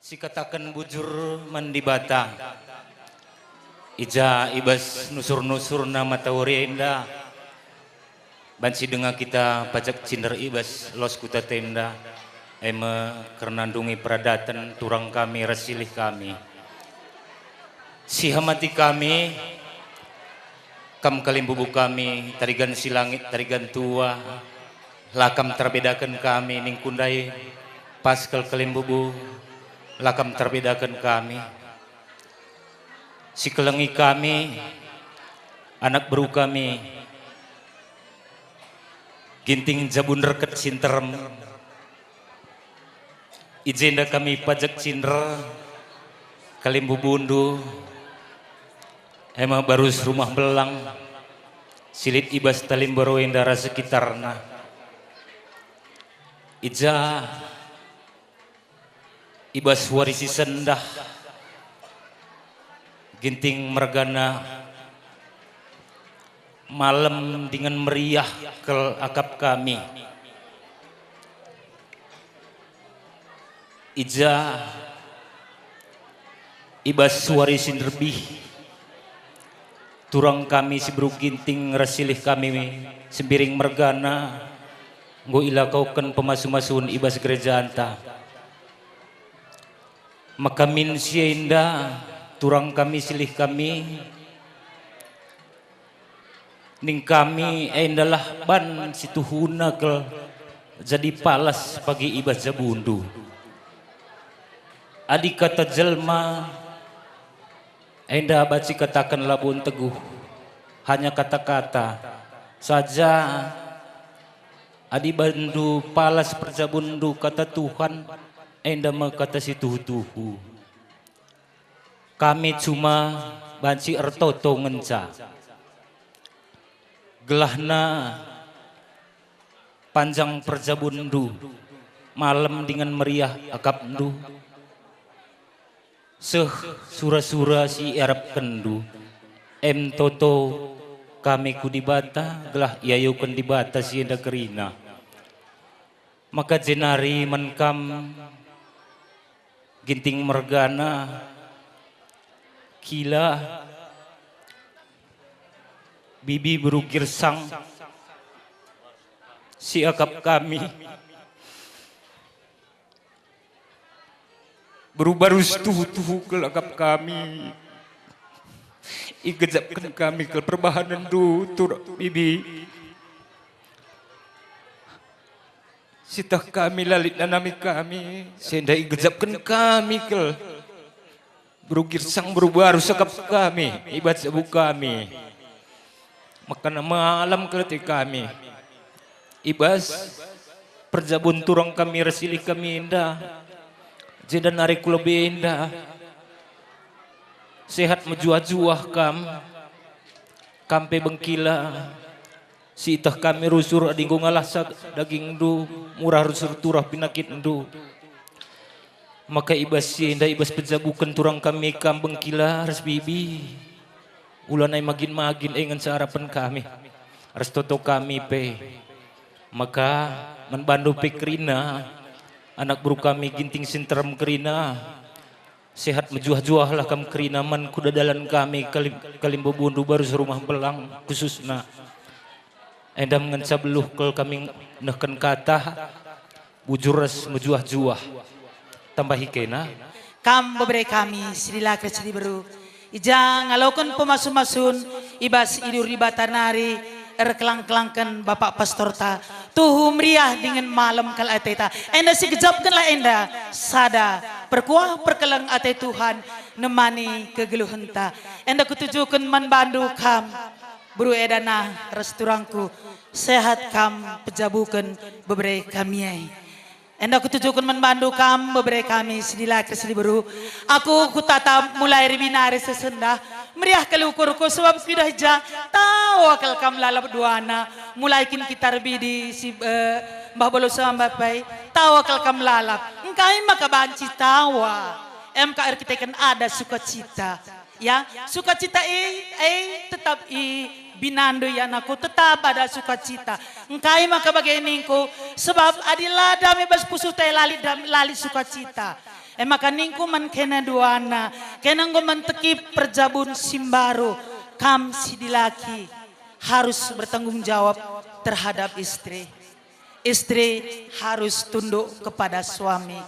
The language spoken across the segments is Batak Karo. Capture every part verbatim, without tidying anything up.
Sikataken bujur man Dibata, i ja i bas nusur-nusurna matawari enda, banci denga kita pajak cinder i bas los kuta tenda, e me kerna ndungi peradaten turang kami ras silih kami. Sihamati kami, kam kalimbubu kami, tarigan si langit, tarigan tua, la kam terbedaken kami, ningku ndai pas kal kalimbubu, la kam terbedaken kami. Sikelengi kami, anak beru kami, Ginting Jabu Nderket si nterem. I jenda kami pajak cinder, kalimbubundu, e me barus rumah mbelang, si lit i bas Talimboro enda ras sekitarna. I ja, i bas wari si sendah, Ginting mergana, malem dingen meriah kal akap kami. I ja, i bas wari si nderbih, turang kami si beru Ginting ras silih kami Sembiring mergana, enggo ilakoken pemasu-masun i bas gerejanta. Maka min si enda, turang kami silih kami, ning kami endalah ban si tuhuna kal jadi palas pagi i bas jabundu. Adi kata jelma enda banci kataken labo nteguh, hanya kata-kata saja. Adi bandu palas perjabunndu kata Tuhan, enda me kata si tuhu-tuhu. Kami cuma banci ertoto ngenca. Gelahna panjang perjabunndu, malem dingen meriah akapndu, seh sura-sura si iarapkenndu, em toto kami ku Dibata, gelah iayoken Dibata si enda kerina. Maka jenari man kam, Ginting mergana, Kila, Bibi beru Girsang, si akap kami, beru barus tuhu-tuhu kal akap kami, igejapken kami kal perbahanenndu, Tur, Bibi. Sieteh kami la lit nanami kami, si enda igejapken kami kal. Beru Girsang, beru barus akap kami, i bas jabu kami. Maka malem kal ate kami. I bas perjabun turang kami ras silih kami enda, jenda nari ku lebe enda. Sehat mejuah-juah kam, kam pe Bengkila. Sieteh kami rusur adi enggo ngalahsa dagingndu, murah rusur turah pinakitndu. Maka i bas si enda, i bas pejabuken turang kami kam Bengkila ras Bibi, ulanai magin-magin e ngenca arapen kami, ras toto kami pe. Maka man bandu pe kerina, anak beru kami Ginting si nterem kerina, sehat mejuah-juahlah kam kerina man kuda dalan kami, kalim-, kalimbubundu barus rumah mbelang khususna. Enda ngenca beluh kal kami nehken kata, bujur ras mejuah-juah. Tambahi kena. Kam bebere kami, si dilaki ras si diberu, i ja ngaloken pemasu-masun i bas idur Dibata nari, erkelang-kelangken Bapak Pastorta, tuhu meriah dingen malem kal ateta. Enda sigejapkenlah enda sada perkuah perkeleng ate Tuhan nemani kegeluhenta. Enda kutujuken man bandu kam, beru Edana ras turangku, sehat kam pejabuken bebere kami ai. Enda kutujuken man bandu kam, bebere kami, si dilaki ras si diberu. Aku kutatap mulai rebi nari seh sendah, meriah kal ukurku, sebab kuidah i ja, tawa kal kam lalap duana. Mulai kin kita rebi di si, eh, Mbah Bolo Samba pe, tawa kal kam lalap. Engkai maka banci tawa? Em ka erkiteken ada sukacita. Ya, sukacita e, e tetap i binandu, ya anakku, tetap ada sukacita. Engkai maka bage ningku? Sebab adi la dame bas pusuhta e, la lit dam-, la lit sukacita. E maka ningku man kena duana, kena enggo manteki perjabun si mbaru, kam si dilaki harus bertanggung jawab terhadap istri. Istri harus tunduk kepada suami.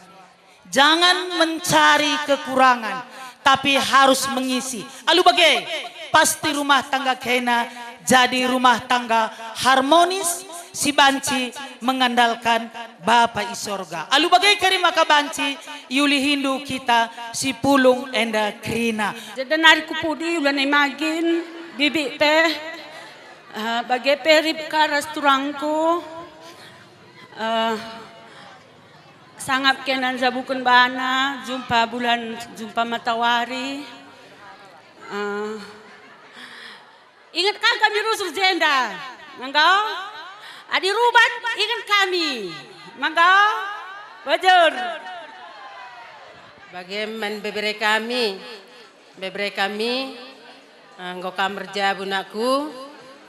Jangan mencari kekurangan, tapi harus mengisi. Alu bage, pasti rumah tangga kena jadi rumah tangga harmonis, si banci mengandalkan Bapa i sorga. Alu bage kari maka banci iulihindu kita si pulung enda kerina. Jadi nari ku pudi ulan e magin, bibi pe, eh, bage pe Ribka ras turangku, eh, sangap kena njabuken bana, jumpa bulan, jumpa matawari. Eh, Inget kan kami rusur jenda, mangga? Adi rubat, inget kami, mangga? Bujur. Bage man bebere kami, bebere kami, eh, enggo kam erjabu nakku,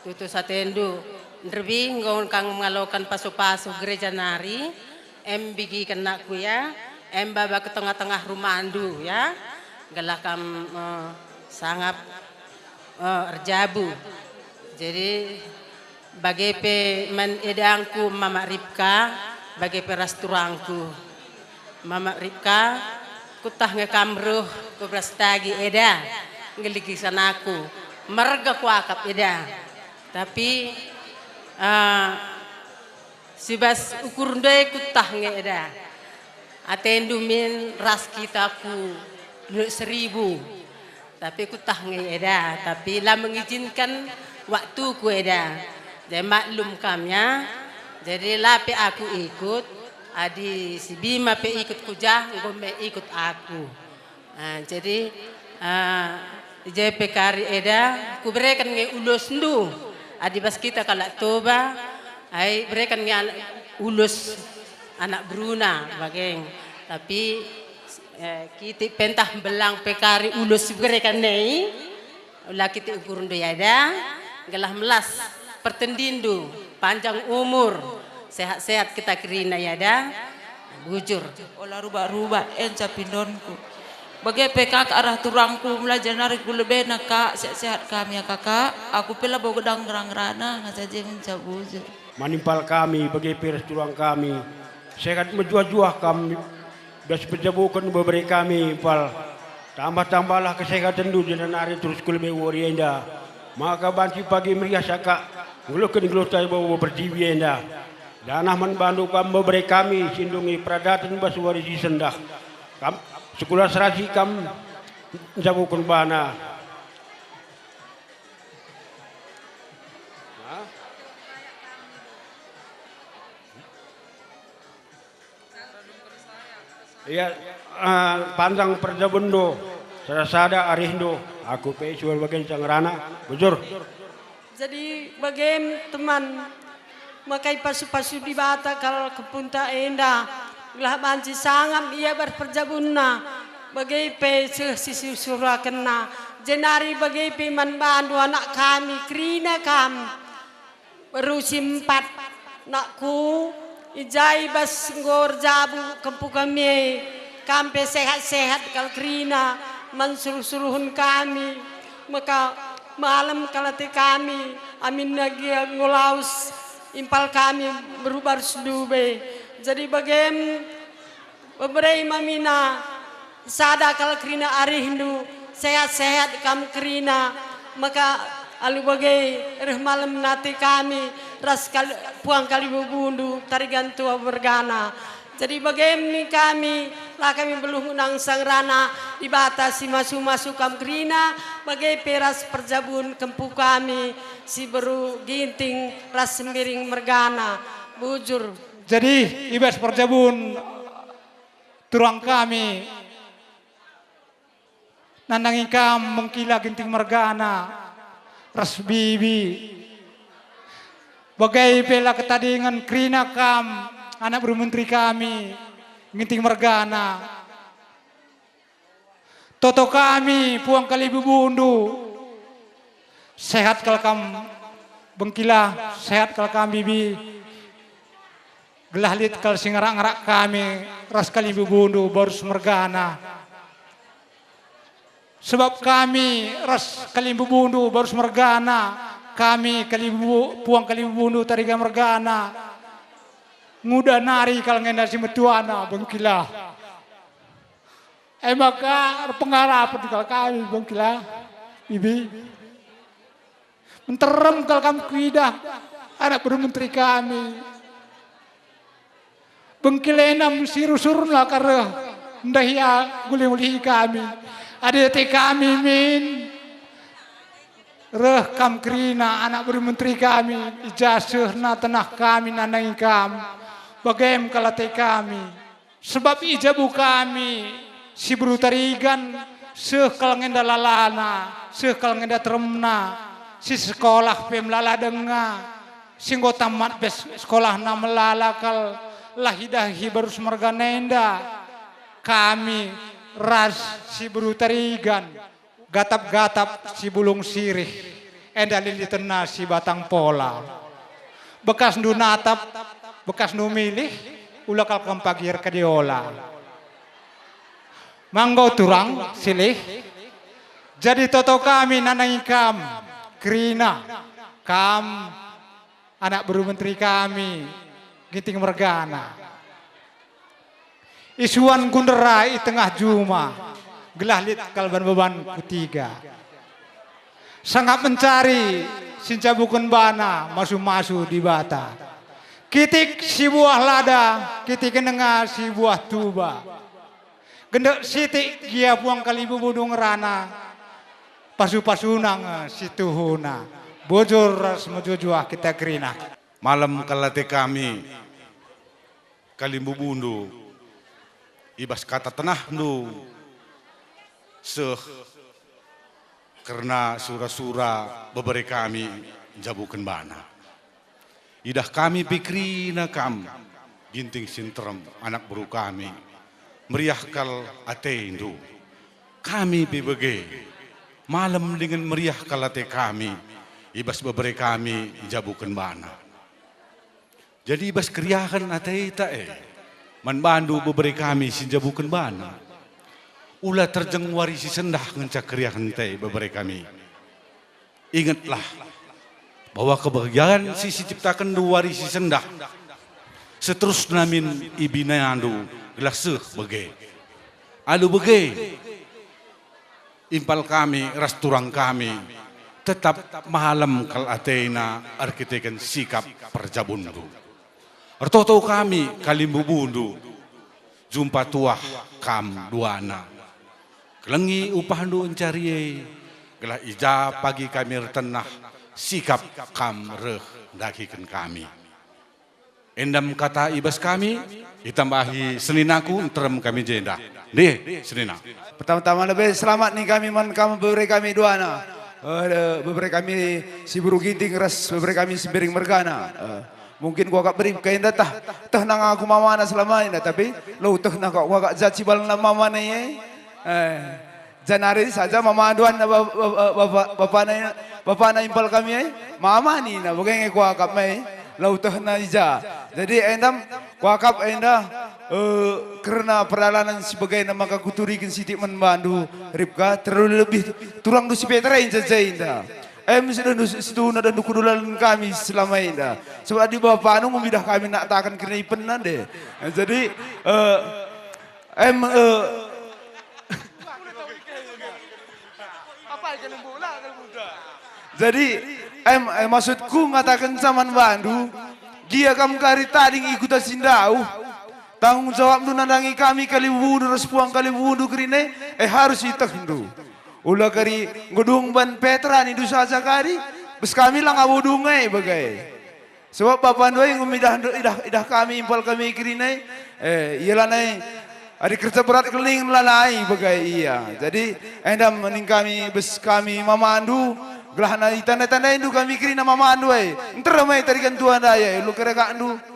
tutus atendu. Nderbi enggo kam ngaloken pasu-pasu gereja nari, em bigiken nakku ya, em baba ke tengah-tengah rumandu ya, gelah kam, eh, sangap eh, erjabu. Jadi, bage pe man edangku Mama Ripka, bage pe ras turangku. Mama Ripka, kutah nge kam reh ku beras dagi eda, ngeligi sanaku. Merga kuakap eda. Tapi, eh, Si bas ukurndu e kutah nge eda. Atendu min ras kita ku Pondok Seribu. Tapi kutah nge eda, tapi la mengizinkan waktuku eda. Jadi maklum kam ya. Jadi la pe aku ikut, adi si Bima pe ikut ku jah, enggo me ikut aku. Ah, jadi, ah, i je pe kari eda, kubereken nge ulusndu. Adi bas kita kalak Toba, ai bereken nge al-, ulus anak beruna, bage. Tapi, eh, kitik pentah mbelang pe kari ulus si bereken nai. Ula kitik ukurndu ya da, gelah melas pertendindu, panjang umur, sehat-sehat kita kerina ya da, bujur. Ola rubak-rubak enca pindonku. Bage pe kakak arah turangku, mula jenari ku lebena kak, sehat-sehat kami ya kakak. Aku pe labo gedang ngerang ngerana, ngasa je ngenca bujur. Manimpal kami, bage pe ras turang kami, sehat mejuah-juah kami. Bas pejabuken bebere kami, Pal. Tambah-tambahlah kesehatenndu jenari terus ku lebe wari enda. Maka banci pagi meriah sakak nggeluhken geluhta i babo pertiwi enda. Janah man bandu kam bebere kami si ndungi peradaten bas wari si sendah. Kam, sekula serasi kam njabuken bana. Hah? Ia, ah, panjang perjabundu, sada-sada arihndu, aku pe sual bagen ngerana, bujur. Jadi bagem teman, maka ipasu-pasu Dibata kal kempunta enda, gelah banci sangap ia bar perjabunna, bage pe seh si surakenna, jenari bage pe man bandu anak kami, kerina kam. Beru si empat, nakku, i ja i bas enggo erjabu kempu kami e, kam pe sehat-sehat kal kerina man suruh-suruhen kami, maka malem kal ate kami, aminna gia enggo lawes impal kami beru barus ndube. Jadi bagem, Bebere mamina, sada kal kerina arihndu, sehat-sehat kam kerina, maka alu bage reh malem nate kami ras kal-, puang kalibubundu Tarigan Tua mergana. Jadi bage mi kami, la kami beluh ngenang sangerana Dibata si masu-masu kam kerina, bage pe ras perjabun kempu kami si beru Ginting ras Sembiring mergana. Bujur. Jadi, i bas perjabun turang kami, nandangi kam mengkila Ginting mergana ras bibi. Bage pe la ketadingen kerina kam, anak beru menteri kami, Ginting mergana. Toto kami puang kalibubundu. Sehat kal kam bengkila, sehat kal kam bibi. Gelah lit kal si ngarak-ngarak kami ras kalimbubundu Barus mergana. Sebab kami ras kalimbubundu Barus mergana, kami kalimbubu-, puang kalimbubundu Tarigan mergana, nguda nari kal ngenda si metuana, bengkilah. E maka erpengarapen kal kami, bengkilah, Bibi. Nterem kal kam kuidah anak beru menteri kami. Bengkilena si rusurna ka reh ndahi a-, ngulih-ngulihi kami. Adi ate kami min, reh kam kerina anak beru menteri kami, i ja sehna tenah kami nandangi kam. Bagem kal ate kami. Sebab i jabu kami si beru Tarigan, seh kal ngenda lalana, seh kal ngenda teremna, si sekolah pe melala denga, si enggo tamat pe sekolahna melala kal, lah idahi Barus mergana enda. Kami ras si beru Tarigan, gatap-gatap si bulung sirih, enda lilitenna si batang pola. Bekasndu natap, bekasndu milih, ula kal kam pagi erkadiola. Manggo turang, silih. Jadi toto kami nandangi kam, kerina, kam, anak beru menteri kami, Ginting mergana. Isuan kundera i tengah juma, gelah lit kal ban beban kutiga. Sangap mencari si ncabuken bana masu-masu Dibata. Kitik si buah lada, kitik denga si buah tuba. Gendek sitik gia puang kalimbubundu ngerana, pasu-pasuna nge si tuhuna. Bujur ras mejuah-juah kita kerina. Malem kal ate kami, kalimbubundu, i bas kata tenahndu seh kerna sura-sura bebere kami njabuken bana. Idah kami pe kerina kam, Ginting si nterem, anak beru kami, meriah kal atendu. Kami pe bage, malem dingen meriah kal ate kami, i bas bebere kami njabuken bana. Jadi i bas keriahen ateta e, man bandu bebere kami si njabuken bana. Ula terjeng wari si sendah ngenca keriahen ate bebere kami. Ingetlah bahwa kebahagiaan si siciptakenndu wari si sendah, seterusna min ibinandu gelah seh bage. Alu bage, impal kami ras turang kami tetap malem kal atena erkiteken sikap perjabunndu. Ertoto kami kalimbubundu, jumpa tuah kam duana. Kelengi upahndu encari e, gelah i ja pagi kami ertenah sikap kam reh ndahiken kami. Endam kata i bas kami, itambahi seninaku nterem kami jenda. Ndih, senina. Pertama-tama lebe selamat ning kami man kam bebere kami duana. Eh, bebere kami si beru Ginting ras bebere kami si Mbiring mergana. Eh, mungkin kuakap berip ka enda tah, teh nang aku mamana selama enda, tapi lo teh nang kuakap jaci bal mamana e. Eh, Janari saja mama duan ba-, ba-, ba-, bapa-, bapana, bapana impal kami e, mama nina, bage nge kuakap me, lau tehna i ja. Jadi endam kuakap enda, eh, kerna peralanan si bagenda maka kuturiken sitik man bandu, Ripka, terlebih turangndu si Petra e jaja enda. Em si dondu, si tuhuna dondu kudulaken kami selama enda. Sebab adi bapanu ngumidah kami naktaken kerina ipenna nde. Jadi, eh, em, eh, Jadi, em, em, maksudku ngatakenca man bandu, gia kam kari tading i kuta si ndauh, tanggung jawabndu nandangi kami kalimbubundu ras puang kalimbubundu kerina e, eh, harus itehndu. Ula kari nggo dung ban Petra nindu saja kari, bas kami langa bodung e bage. Sebab bapandu e ngumidah, idah, idah kami, impal kami kerina e, eh, ia lanai, adi kerja berat kening lalai bage ia. Jadi, enda ning kami, bas kami mamandu, gelahna itanda-tandaindu kami kerina mamandu e. Nterem e tarigan tua ndai e, lu kerekakndu.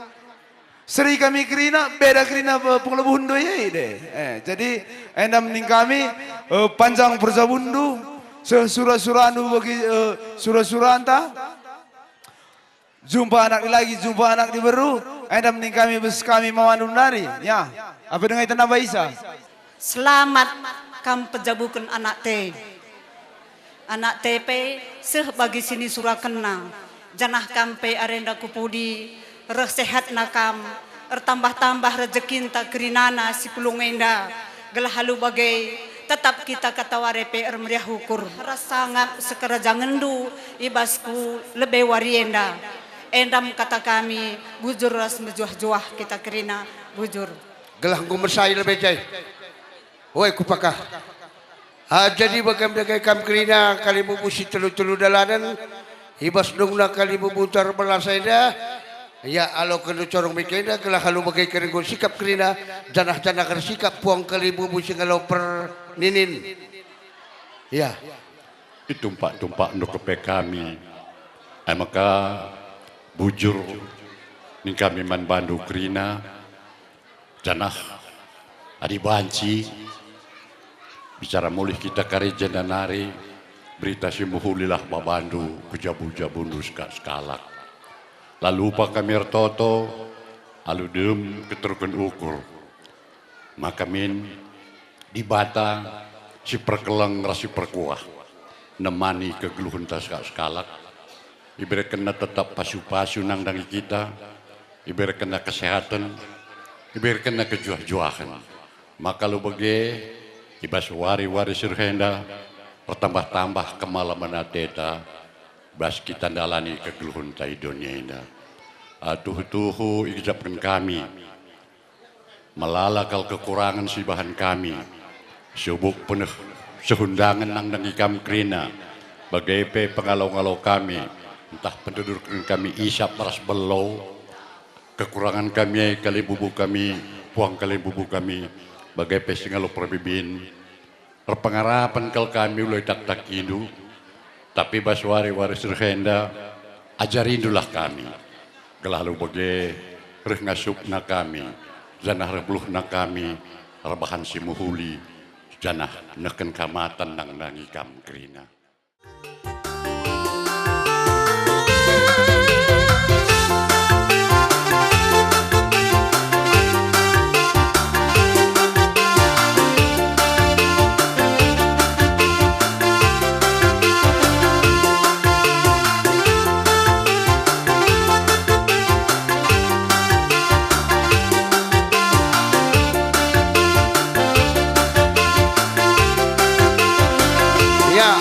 Seri kami kerina, beda kerina pe-, pengelebuhndu e de. Eh, jadi, enda ning kami, eh, panjang perjabunndu, seh sura-surandu bagi, eh, sura-suranta. Jumpa anak dilaki, jumpa anak diberu. Enda mending kami bas kami mawandu nari, ya. Apa denga ita nambah isa? Selamat kam pejabuken anak te. Anak te pe seh bagi si nisurakenna, janah kam pe arenda ku pudi reh sehatna kam, ertambah-tambah rejekinta kerinana si pulung enda, gelah alu bage tetap kita katawari pe ermeriah ukur. Ras sangap sekerajangenndu i bas ku lebe wari enda. Enda me kata kami, bujur ras mejuah-juah kita kerina, bujur. Gelah enggo mesai lebe jai. Woi, kupakah. Ah, jadi bagam dage kam kerina kalimbubu si telu-telu dalanen, i bas dungna kalimbubu ntar belas enda, ya, aloken corong mike enda, gelah alu bage kari enggo sikap kerina, janah-janah ersikap puang kalimbubu si ngalo perninin. Ya. Itumpak-tumpakndu kepe kami. E maka bujur ning kami man bandu kerina, janah adi banci bicara mulih kita kari jenda nari, berita si mehulilah babandu ku jabu-jabundu seka-, sekalak. La lupa kami ertoto alu dem keteruken ukur. Maka min, Dibata si perkeleng ras si perkuah, nemani kegeluhenta seka-, sekalak, iberekenNa tetap pasu-pasu nandangi kita, iberekenNa kesehaten, iberekenNa kejuah-juahen. Maka alu bage, i bas wari-wari si reh enda, ertambah-tambah kemalemen ateta, bas kita ndalani kegeluhenta i doni enda. Ah, tuhu-tuhu igejapken kami. Melala kal kekurangen si ibahan kami, subuk peneh seh undangen nandangi kam kerina, bage pe pengalo-ngalo kami, ntah pendedurken kami isap ras belo, kekurangen kami e kalimbubu kami, puang kalimbubu kami, bage pe si ngalo perbibin. Erpengarapen kal kami ulo itaktakindu, tapi bas wari-wari si reh enda, ajarindulah kami, gelah alu bage reh ngasupna kami, janah reh beluhna kami erbahan si mehuli, janah nehken kehamaten nandangi kam kerina. Ya,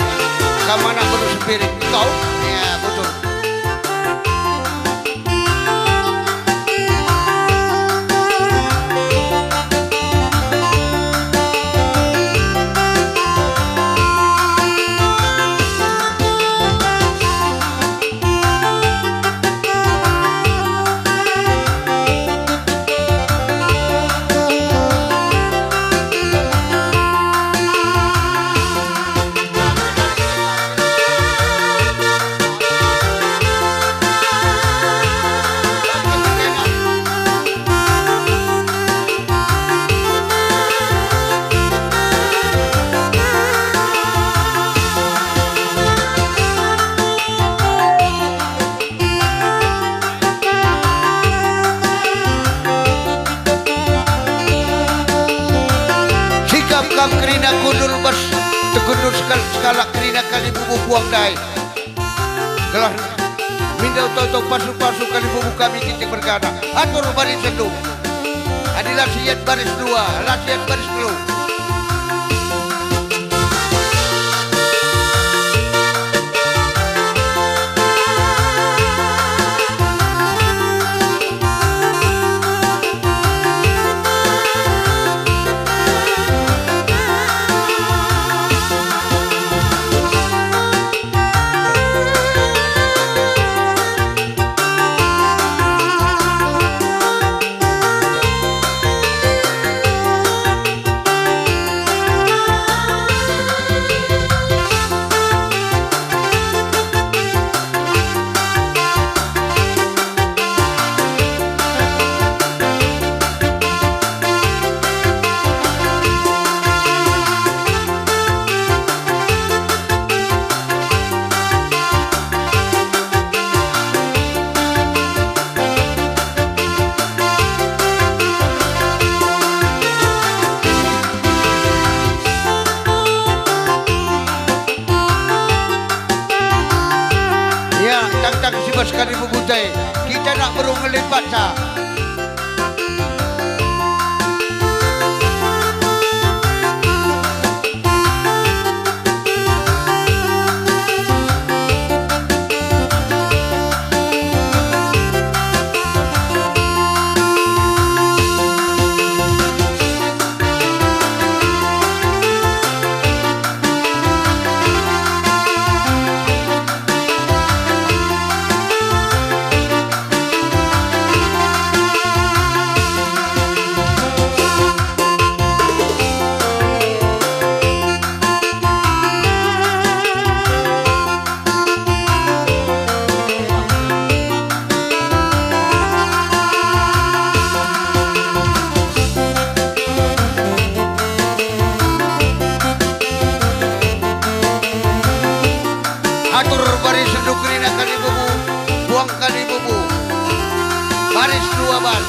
kam anak Bono Sembiring. Kau? Ya, betul. Sikap kam kerina kundul bas, tekundul sekal-, sekalak kerina kalimbubu puang ndai. Gelah minda utoto pasu-pasu kalimbubu kami kitik mergana. Atur baris telu. Adi la siat baris dua, la siat baris telu. Anak beru ngelipat sa. Atur baris sendu kerina kalibubu, buang kalibubu. Baris dua baris.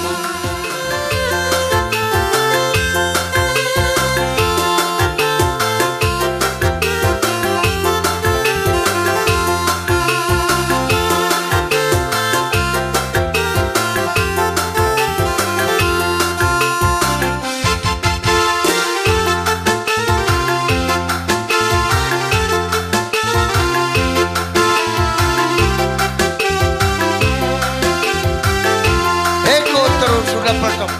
Eko terus sudah pelosok.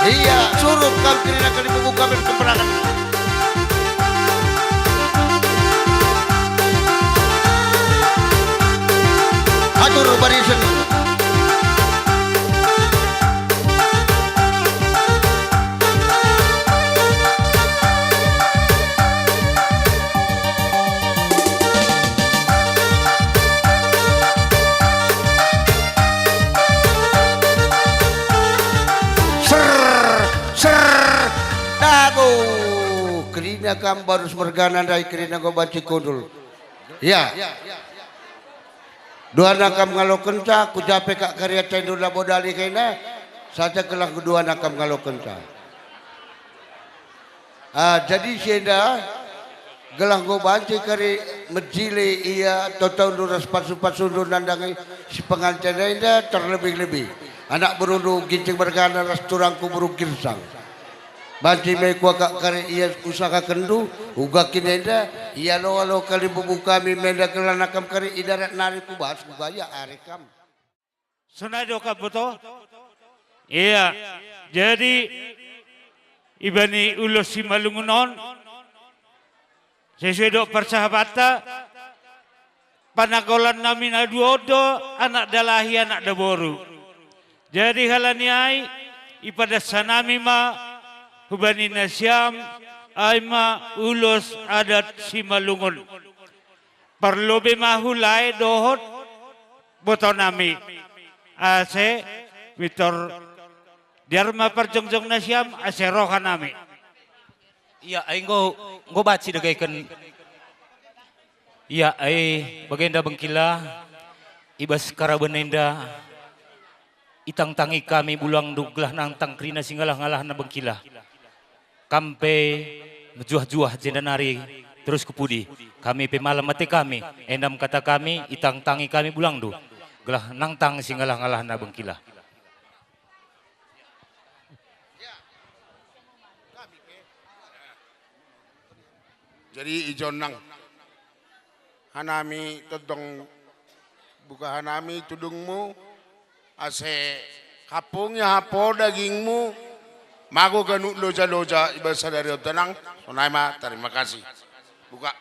Ia, suruh kam kerina kalibubu kami kemperangan. Atur barisen. Ser, ser, dago. Kerina kam barus mergana ndai kerina enggo banci kundul. Ya. Duana kam ngalokenca, ku ja pe kak kari atendu labo dali kena, saja gelah duana kam ngalokenca. Ah, jadi si enda, gelah enggo banci kari mejile ia totondu ras pasu-pasundu nandangi si penganten enda terlebih-lebih anak berundu Ginting mergana ras turangku beru Girsang. Banci me kuakap kari ia usahakenndu, uga kin enda, ialo-alo kalibubu kami me enda gelah nakam kari i darat nari ku bas, uga ia are kam. Sonai do kap boto? Ia, jadi ibani ulos si malungun on, sesuai do persahabatta, panagolan nami na dua do, anak dalahi, anak daboru. Jadi halani ai, ipadassa nami ma hubani nasiam, ai ma ulos adat si malungun. Perlu be ma hulae dohot boto nami, ase mitor diar ma perjongjong nasiam ase roha nami. Ia, ai enggo, enggo banci dageken. Ia, ai bagenda bengkila, i bas karaben enda, itangtangi kami bulangndu gelah nangtang kerina si ngalah-ngalahna bengkila. Kam pe mejuah-juah jenda nari terus ku pudi, kami pe malem ate kami, enda me kata kami, itangtangi kami bulangndu, gelah nangtang si ngalah-ngalahna bengkila. Jadi i jonang hanami tentong buka hanami tudungmu, ase kapungi hapo dagingmu, mago ganuk loja-loja i bas sadari on tenang, sonai ma, terima kasih. Buka.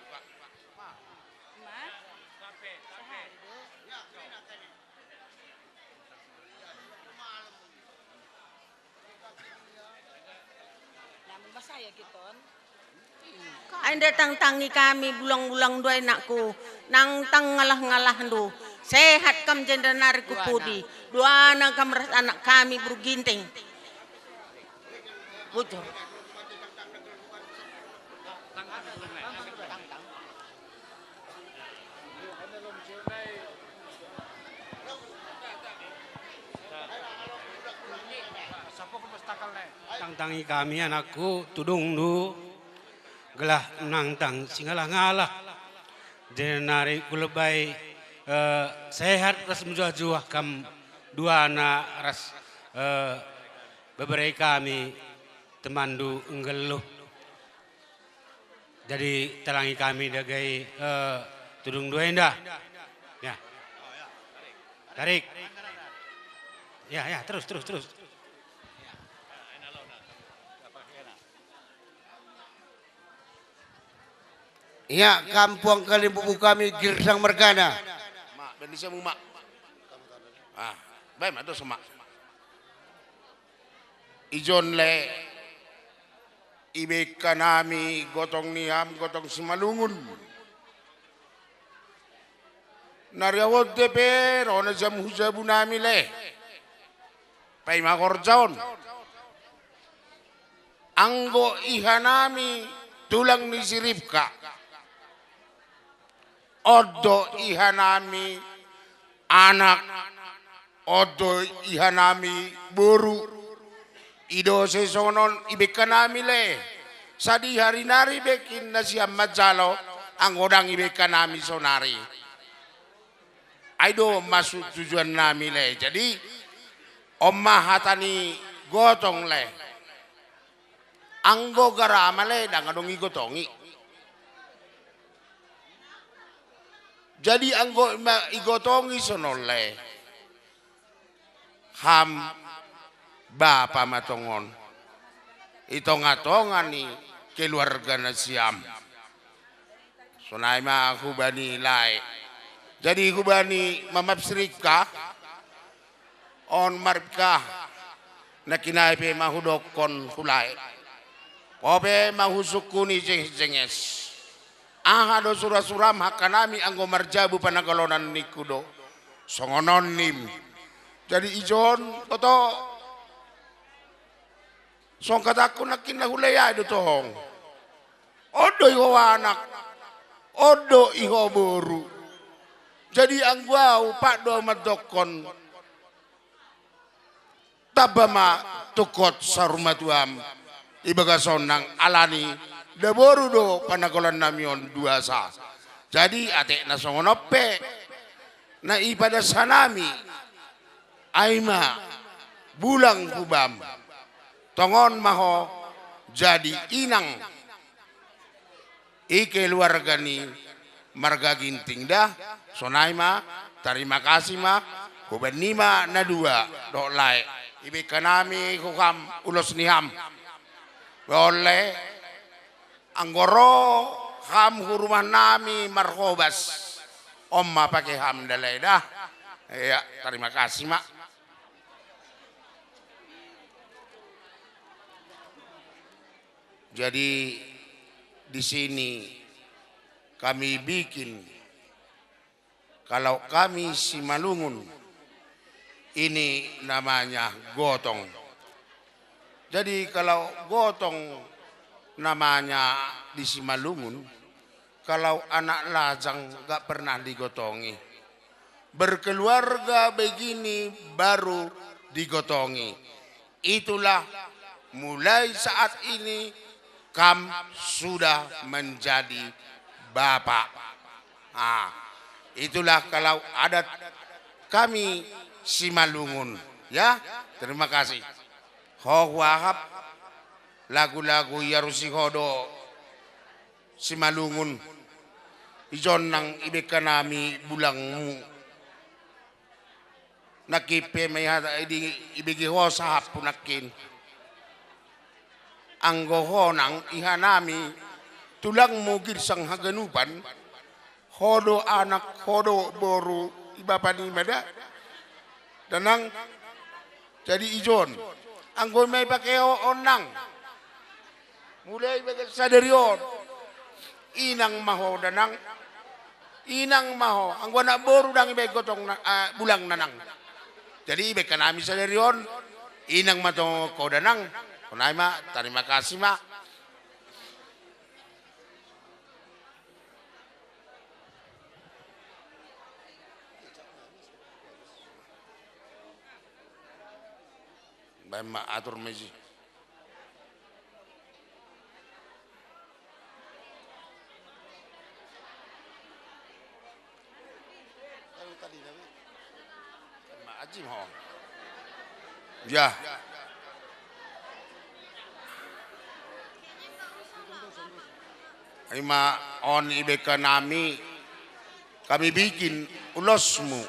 Enda tangtangi kami bulang-bulang ndai, nakku, nangtang ngalah-ngalahndu. Sehat kam jenda nari ku pudi. Duana kam ras anak kami Beru Ginting. Bujur. Tangtangi kami, anakku, tudungndu, gelah nangtang si ngalah-ngalah. Jenari kulebai, eh, sehat ras mejuah-juah kam duana ras, eh, bebere kami temanndu nggeluh. Jadi talangi kami dage, eh, tudung dua enda. Ya. Tarik. Ya, ya, terus, terus, terus. Ya, kampung kalimbubu kami Girsang mergana. Mak, ben bisa mu, Mak. Ah, baik, Mak, terus, Mak. Ijon le. Ibekka nami gotong ni am, gotong Simalungun. Nari awonte pe rona jamu-jamu nami le. Paima korjaon. Anggo iha nami tulang ni siripka. Odo iha nami anak, odo iha nami boru. Idose songon ibekka nami le. Sadi hari nari bekin nasiam majalo, anggo dang ibekka nami sonari. Ai do maksud tujuan nami le. Jadi, omma hata ni gotong le. Anggo garama le dang adong igotongi. Jadi anggo ma igotongi sonon le, ham bapa ma tongon i tonga-tonga ni keluarga nasiam. Sonai ma hubani lae. Jadi hubani mamap siripka, on maripka, nakinai pe ma hudokkon hulae. Ope ma husukuni jenges-jenges. Aha do sura-suram hakanami anggo marjabu panagalonan niku do. Songonon nim. Jadi ijon, toto. Songkatakku nakinna hulai ai do tohong. Odo iho anak, odo iho boru. Jadi anggo au pak do madokkon, taba ma tukot saur matuam i bagason nang alani daboru do panagolan nami on duasa. Jadi atekna songon ope, na ipadas hanami, ai ma bulang kubam, tongon ma ho jadi inang. I keluarga ni marga Ginting dah, sonai ma, tarima kasih ma, hubanima na dua, dohot lae. Ibekka nami ku kam ulos ni ham. Ole, anggo ro ham ku rumah nami marhobas, omma pake ham ndalai dah. Ya, tarima kasih ma. Jadi, di sini kami bikin, kalau kami Simalungun, ini namanya gotong. Jadi, kalau gotong namanya di Simalungun, kalau anak lajang nggak pernah digotongi. Berkeluarga begini baru digotongi. Itulah, mulai saat ini kam sudah menjadi bapak. Ah, itulah kalau adat kami Simalungun. Ya, terima kasih. Ho huahap lagu-lagu i arusi ho do Simalungun. Ijon nang ibekka nami bulangmu. Nangkin pe mehata idi ibege ho sahapku nangkin. Anggo ho nang iha nami tulangmu Girsang haganupan, ho do anak, ho do boru, i bapa nima da. Tenang. Jadi ijon. Anggo mai pake o onang. Mulai bage sadari on. Inang ma ho, Danang. Inang ma ho. Anggo anak boru ndang ibae gotong na-, ah, bulang, Nanang. Jadi ibae kami sadari on. Inang ma to ko, Danang. Konai ma, tarima kasih ma. Bae ma atur meji. Ema aji mo. Ya. Ima on ibekanami, kami bikin ulosmu.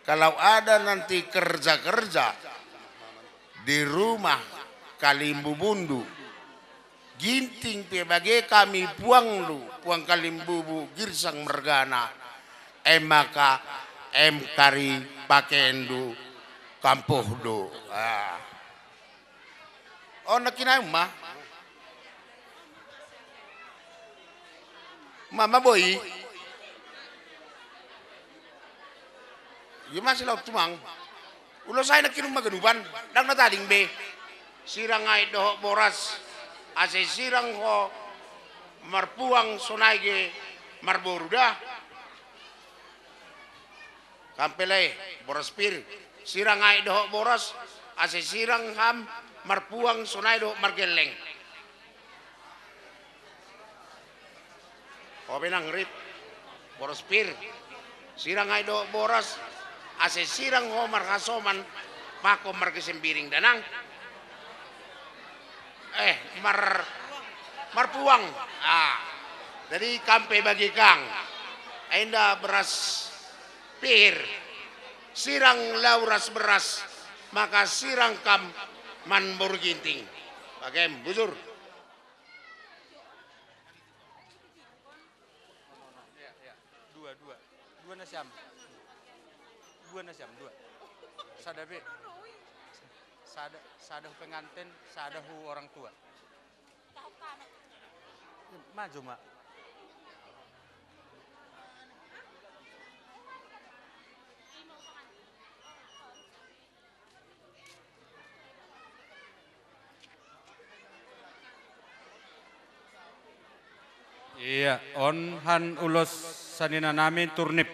Kalau ada nanti kerja-kerja di rumah kalimbubundu, Ginting pe bage kami puangndu, puang kalimbubu Girsang mergana, e maka em kari pakendu kampuhdu. Ah. Oh, nekinai mah. Mama boi. Iya masih lauk tumang. Ulos ai nekin mah genuban, ndang natading be. Sirang ai dohot boras, ase sirang ho marpuang sonai ge marboru dah. Kam pe le, boras pir. Sirang ai dohot boras, ase sirang ham marpuang sonai dohot margelleng. Ope nang rip, boras pir. Sirang ai dohot boras, ase sirang ho marhasoman, pako margesembiring danang. Eh, mar-, marpuang. Ah. Jadi kam pe bage kang. Enda beras pir. Sirang lau ras beras, maka sirang kam man boru Ginting. Bagem, bujur. Iya, iya. Dua, dua. Dua nasiam. Dua nasiam, dua. Sada be. Sada, sada hu penganten, sada hu orang tua. Maju, Mak. Iya, on han ulos sanina nami turnip.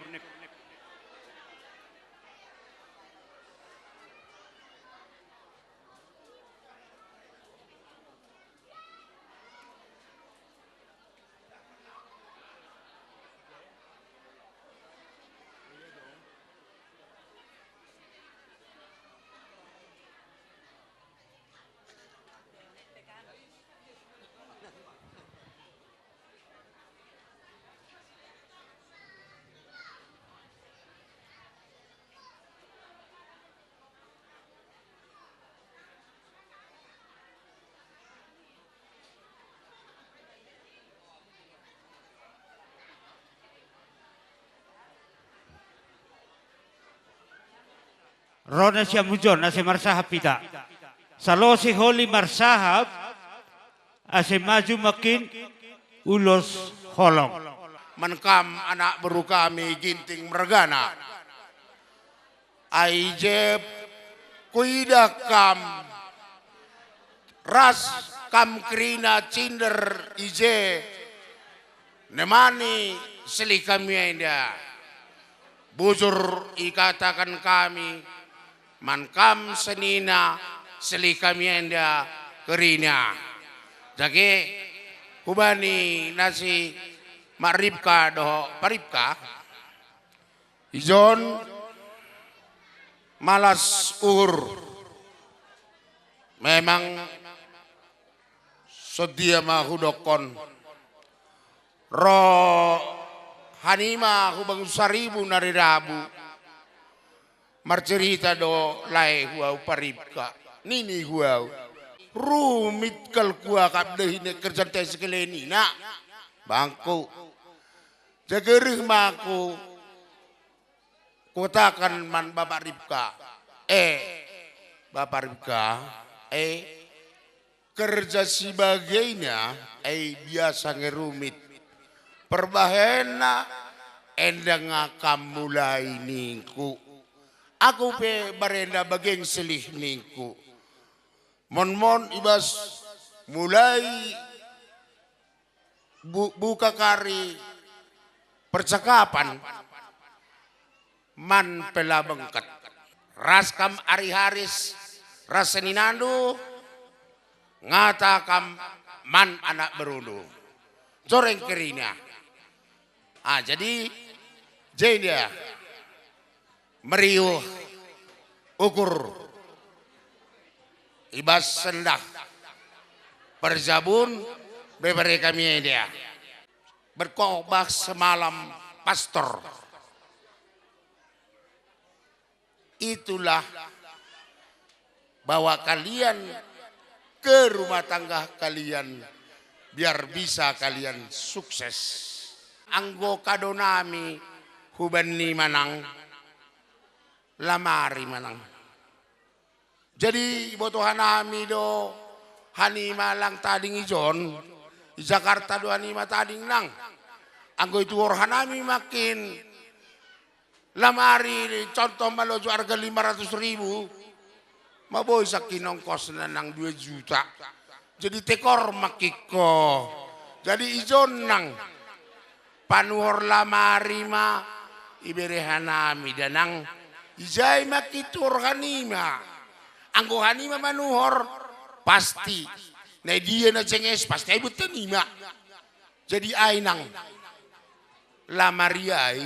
Rona si amujon ase marsahap ita. Salo si holi marsahap ase maju makin ulos holong. Man kam anak beru kami Ginting mergana. Ai je kuidah kam ras kam kerina cinder i je nemani selih kami enda. Bujur ikataken kami man kam senina selih kami enda kerina. Dage hubani nasi Mak Ripka dohot Paripka. Ijon malas uhur. Memang sedia ma hudokkon. Ro hanima hu Bangun Saribu nari Rabu. Marcerita do lae huau Paripka. Nini huau. Rumit kal kuakap dehine kerjanta sekeleni, nak. Bangku. Jaga reh ma aku. Kukataken man Bapak Ripka, "Eh, Bapak Ripka, eh, Kerja si bagena, ai biasa nge rumit. Perbahanna, enda nga kam mulai ningku. Aku pe barenda bageng selih ningku. Mon-mon ibas mulai bu-, buka kari percakapan, man pe la bengket. Ras kam ari Haris ras seninandu, ngata kam man anak berundu. Joreng kerina. Ah, jadi, jenda meriuh ukur i bas sendah perjabun bebere kami enda. Berkhotbah semalam pastor. Itulah bahwa kalian ke rumah tangga kalian, biar bisa kalian sukses. Anggo kado nami huban nima nang, la mari manang. Jadi iboto hanami do hanima lang tading i Jon, i Jakarta do hanima tading nang. Anggo ituhor hanami makin, la mari contoh malojo arga lima ratus ribu, ma boi sakkin ongkosna nang dua juta. Jadi tekor ma kiko. Jadi i Jon nang panuhor la mari ma ibere hanami da nang, i jai ma kituhor hanima. Anggo hanima manuhor, pasti. Nai dia na cenges, pasti ai buat hanima. Jadi ai nang. La mari ai,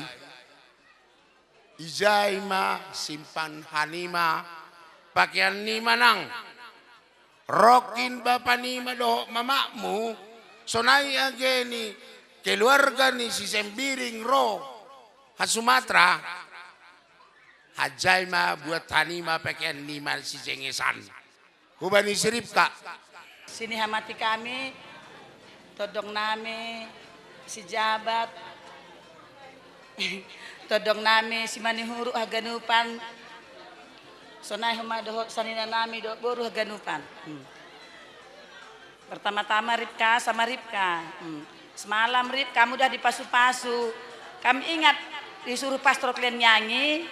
i jai ma simpan hanima pakean nima nang. Rokin bapa nima dohot mamakmu, sonai age ni keluarga ni si Sembiring ro ha Sumatra, hajai ma buat hanima pakean nima si jengesan. Hubani si Ripka. Sini hamati kami, todong nami, si jabat, todong nami, si manihuruk haganupan, sonai huma dohot sanina nami dohot boru haganupan. Hmm. Pertama-tama Ripka sama Ripka. Hmm. Semalam Rip, kamu dah dipasu-pasu. Kamu ingat disuruh pastor kalian nyanyi?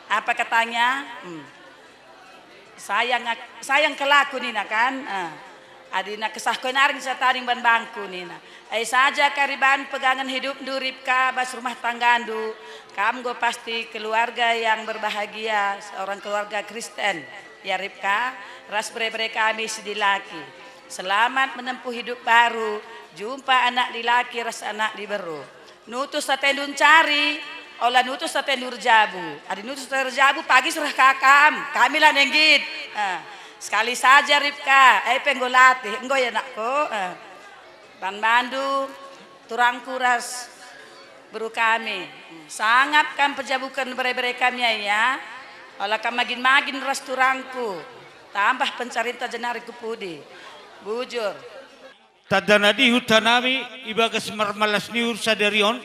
Apa katanya? Hmm. Sayang ak-, sayang kelaku nina kan? Eh. Adina kesah koi naring saya taring ban bangku nina. Ai saja kari ban pegangen hidupndu Ripka bas rumah tanggandu. Kam enggo pasti keluarga yang berbahagia, seorang keluarga Kristen. Ya Ripka, ras bere-bere kami si dilaki. Selamat menempuh hidup baru, jumpa anak dilaki ras anak diberu. Nutus atendu ncari, ola nutus atendu erjabu. Adi nutus erjabu, pagi serah ka kam, kami la nenggit. Eh, sekali saja Ripka, eh pe enggo latih, enggo ya nakku. Eh, ban bandu, turangku ras beru kami. Sangap kam pejabuken bere-bere kami ai ya. Ola kam magin-magin ras turangku. Tambah pencarinta jenari ku pudi. Bujur. Tadana dihut hanami i bagas mermalas ni ur sadari on,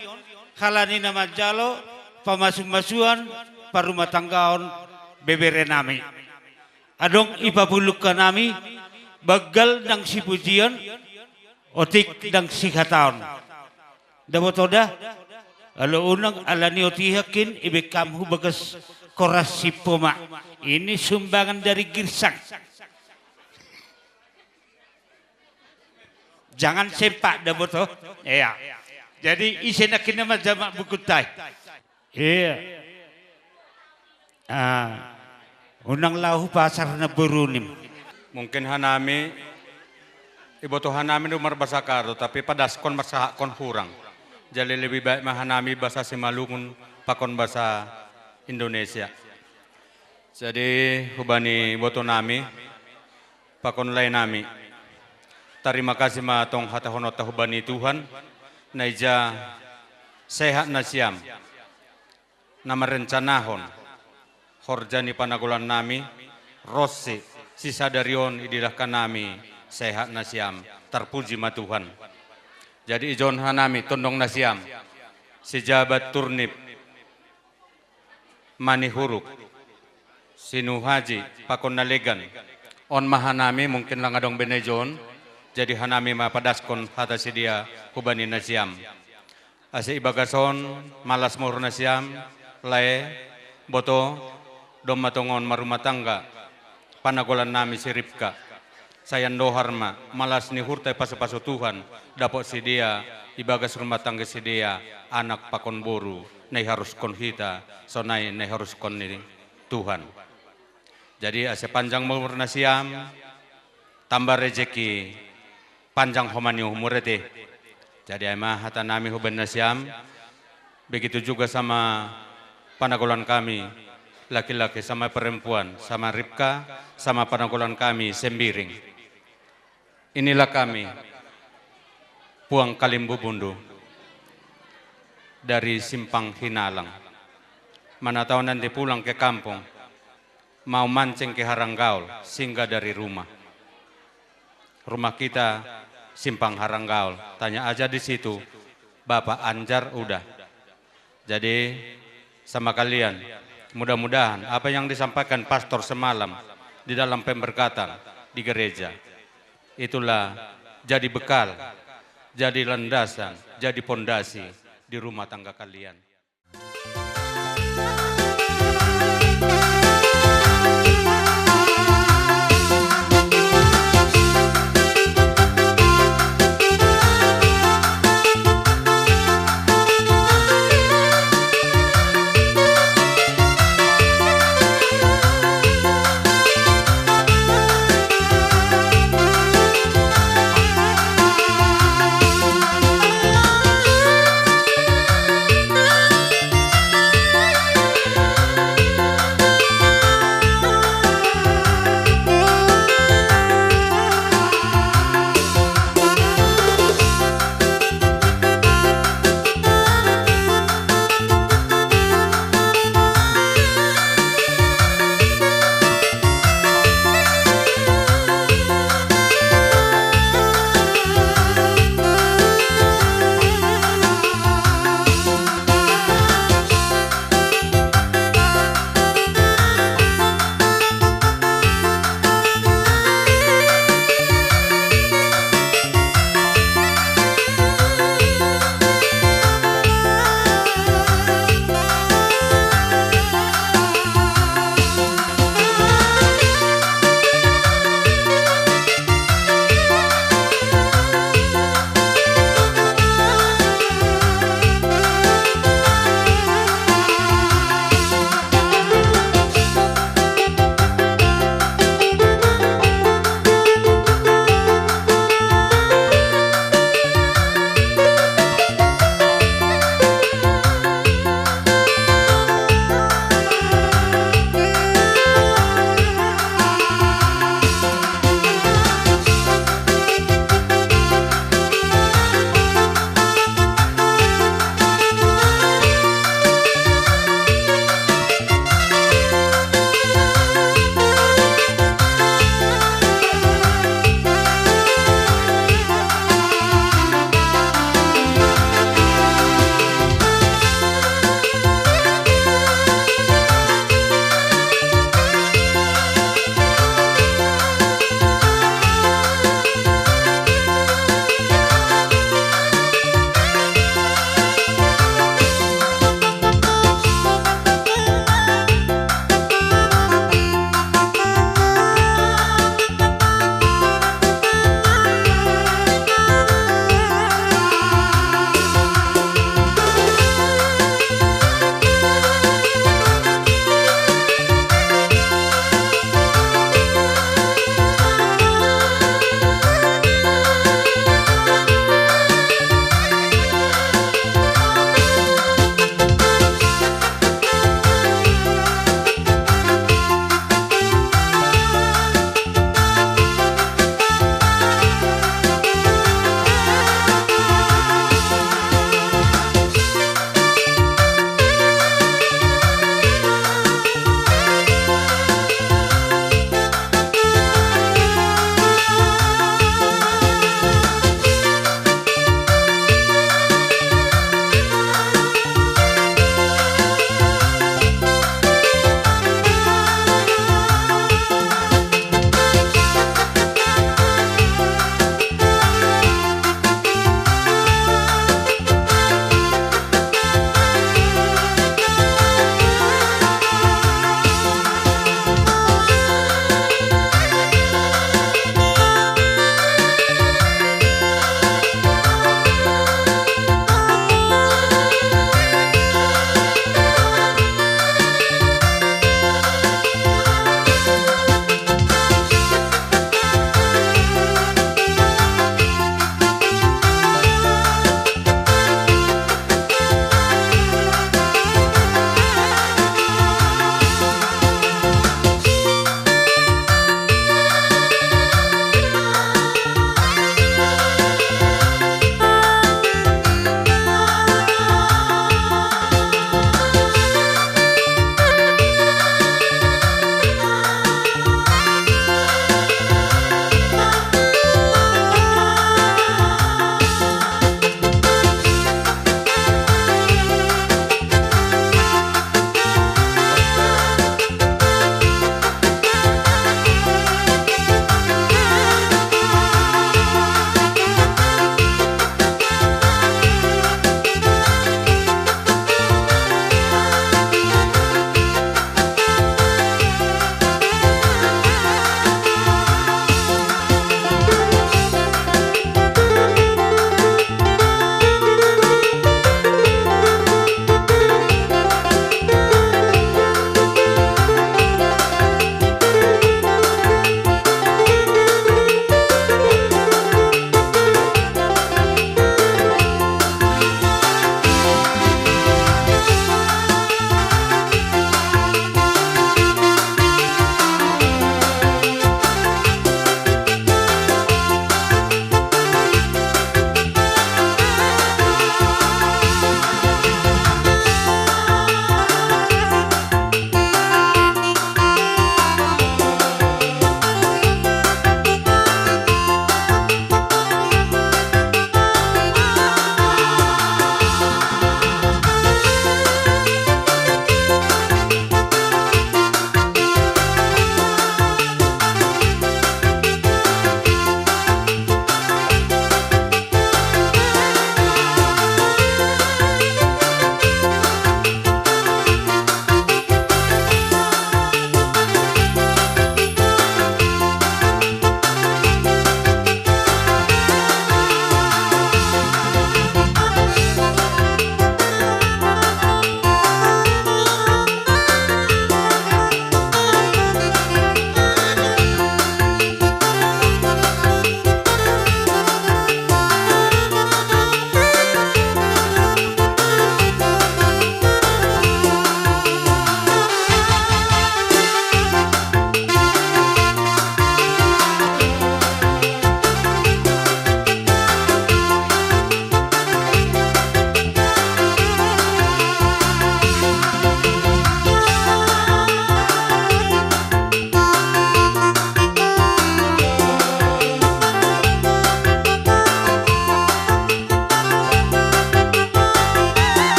halani na manjalo pamasu-masuan parumah tanggaon bebere nami. Adong ipapuluk hanami, banggal ndang sipujian, otik ndang sihataon. Dabotoda, alo unang ala ni otiha kin ibe kam hu bagas koras si poma. Ini sumbangan dari Girsang. Jangan sempak daboto. Iya. Jadi ise nakin nama jamak buku tai. Iya. Ah, unang lau pasar na berunim. Mungkin hanami, iboto hanami ndu marbasa Karo, tapi padaskon marsahakkon hurang. Jadi lebih baik ma hanami basa Simalungun pakon basa Indonesia. Jadi hubani iboto nami, pakon lae nami. Tarima kasih ma tong hatahononta hubani Tuhan, naija sehat nasiam. Na merencanahon horja ni panagolan nami, ros si, si sadari on idilahkan nami sehat nasiam, terpuji ma Tuhan. Jadi ijon hanami tondong nasiam, si jabat turnip, mani huruk, si nuhaji pakon nalegan, On ma hanami, mungkin langa dong bene John, jadi hanami ma padaskon hata si dia hubani nasiam. Asa i bagas on, malas muhur nasiam, lae, boto, domma tongon marumah tangga, panagolan nami si Ripka. Saya ndohar ma, malas ni uhurta ipasu-pasu Tuhan, dapot si dia, i bagas rumah tangga si dia, anak pakon boru, nai haruskon hita, sonai nai haruskon ni Tuhan. Jadi asa panjang umur nasiam, tambah rejeki, panjang homa ni umur ete. Jadi ai ma hata nami hubani nasiam, begitu juga sama panagolan kami, laki-laki sama perempuan, sama Ripka, sama panagolan kami Sembiring. Inilah kami, Puang Kalimbubundu, dari Simpang Hinalang. Mana tau nanti pulang ke kampung, mau mancing ke Haranggaul, singgah dari rumah. Rumah kita Simpang Haranggaul, tanya aja di situ, Bapak Anjar udah. Jadi, sama kalian, mudah-mudahan apa yang disampaikan pastor semalam di dalam pemberkatan di gereja, itulah jadi bekal, jadi landasan, jadi pondasi di rumah tangga kalian.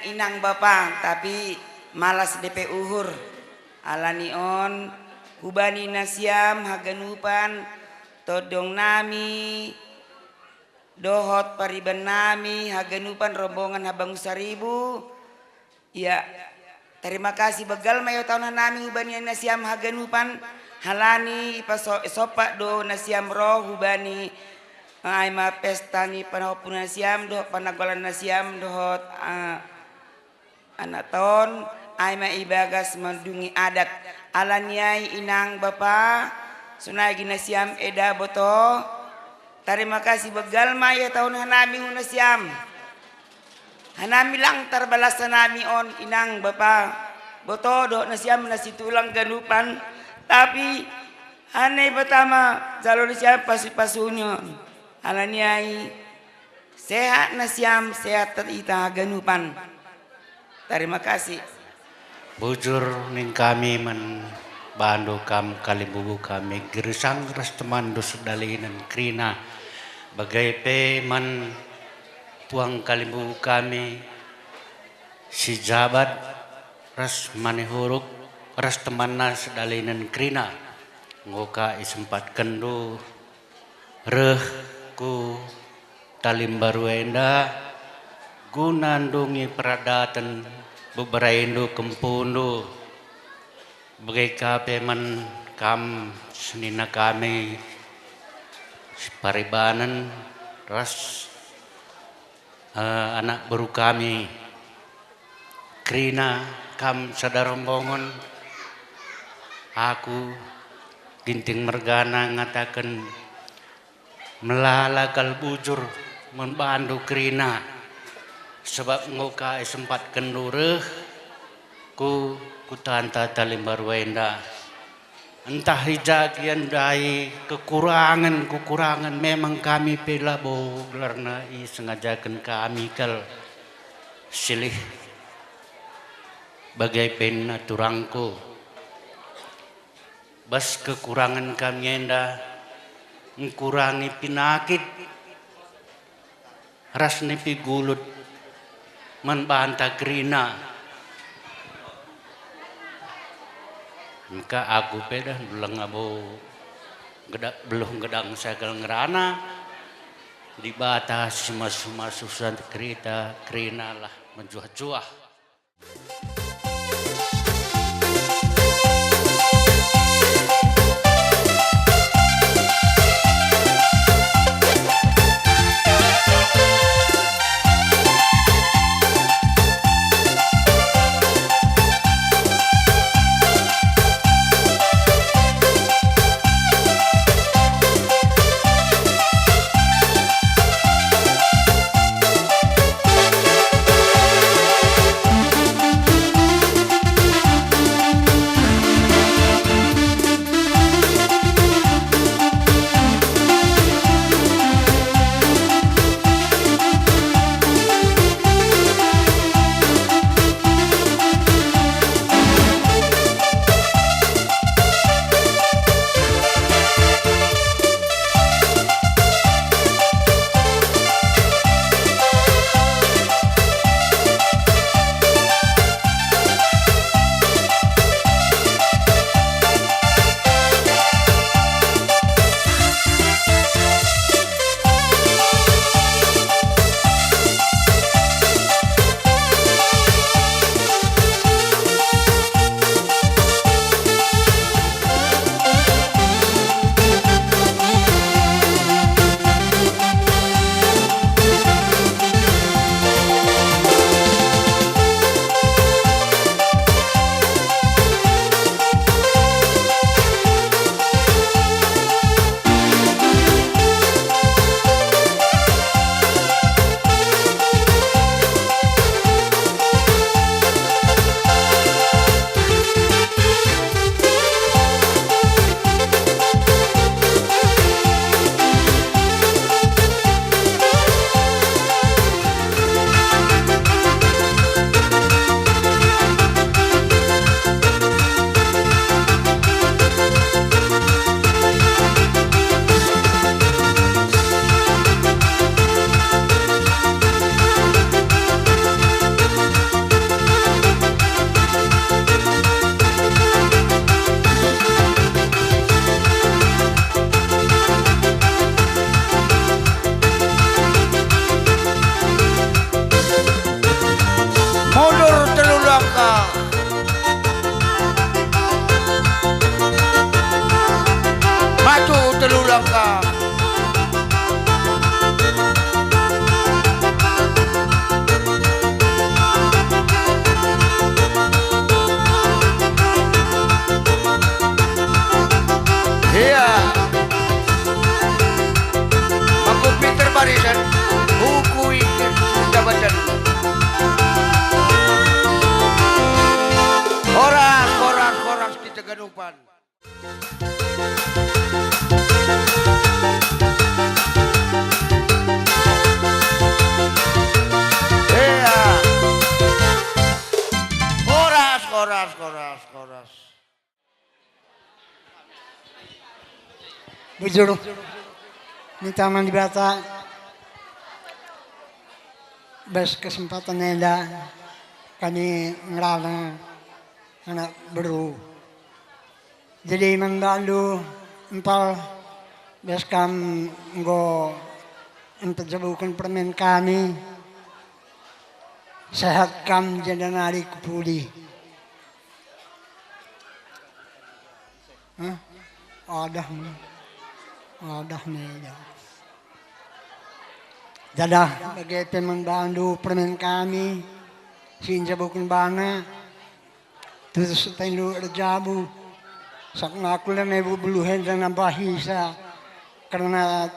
Inang bapa, tapi malas depe uhur. Alani on, hubani nasiam haganupan, todong nami, dohot pariban nami haganupan rombongan Habang Saribu. Ya, terima kasih begal ma ietahun nami hubani nasiam haganupan, halani ipaso-, isopak do nasiam roh hubani, eh, ai ma pesta ni panahopun nasiam dohot panagolan nasiam dohot, eh, anak taon, ai ma ibagas mandungi adat. Alani ai inang bapa, sonai gina siam eda boto. Tarima kasih begal ma ietahun hanami huna siam. Hanami lang tarbalas hanami on inang bapa, boto dohot nasiam nasi tulang ganupan. Tapi ane pertama jalo nasiam pasu-pasunya. Alani ai, sehat nasiam, sehat ita haganupan. Tarima kasih. Bujur ning kami man bandu kam kalimbubu kami Gersang ras temanndu sedalinen kerina. Bage pe man puang kalimbubu kami si Jabat ras Manihuruk ras temanna sedalinen kerina. Enggo ka isempatkenndu reh ku Talimbaru enda guna ndungi peradaten beberendu kempundu. Bage ka pe man kam senina kami siparibanen ras, eh, anak beru kami. Kerina kam sada rombongen, aku Ginting mergana ngataken melala kal bujur man bandu kerina, sebab enggo ka isempatkenndu reh ku kutanta Talimbaru enda. Ntah i ja gia ndai kekurangen-kekurangen memang kami pe labo gelarna isengajaken kami kal silih bage pe turangku. Bas kekurangen kami enda ngkurangi pinakit ras nipi gulut man banta kerina. Engka aku pe dah nduleng abo nggedak beluh nggedak sekel ngerana. Dibata si masu-masu kerita kerinalah mejuah-juah. Koras, koras, koras. Bujur, minta man Dibata, bas kesempatan enda kami ngerana anak beru. Jadi man bandu Empal, bas kam enggo mpejabuken permen kami, sehat kam jenda nari ku pudi. Hah? Odah me. Odah me, ya. Dadah, bage pe man bandu permen kami si njabuken bana, tutus atendu erjabu. Sabap aku la nai beluh enda nambahisa, kerna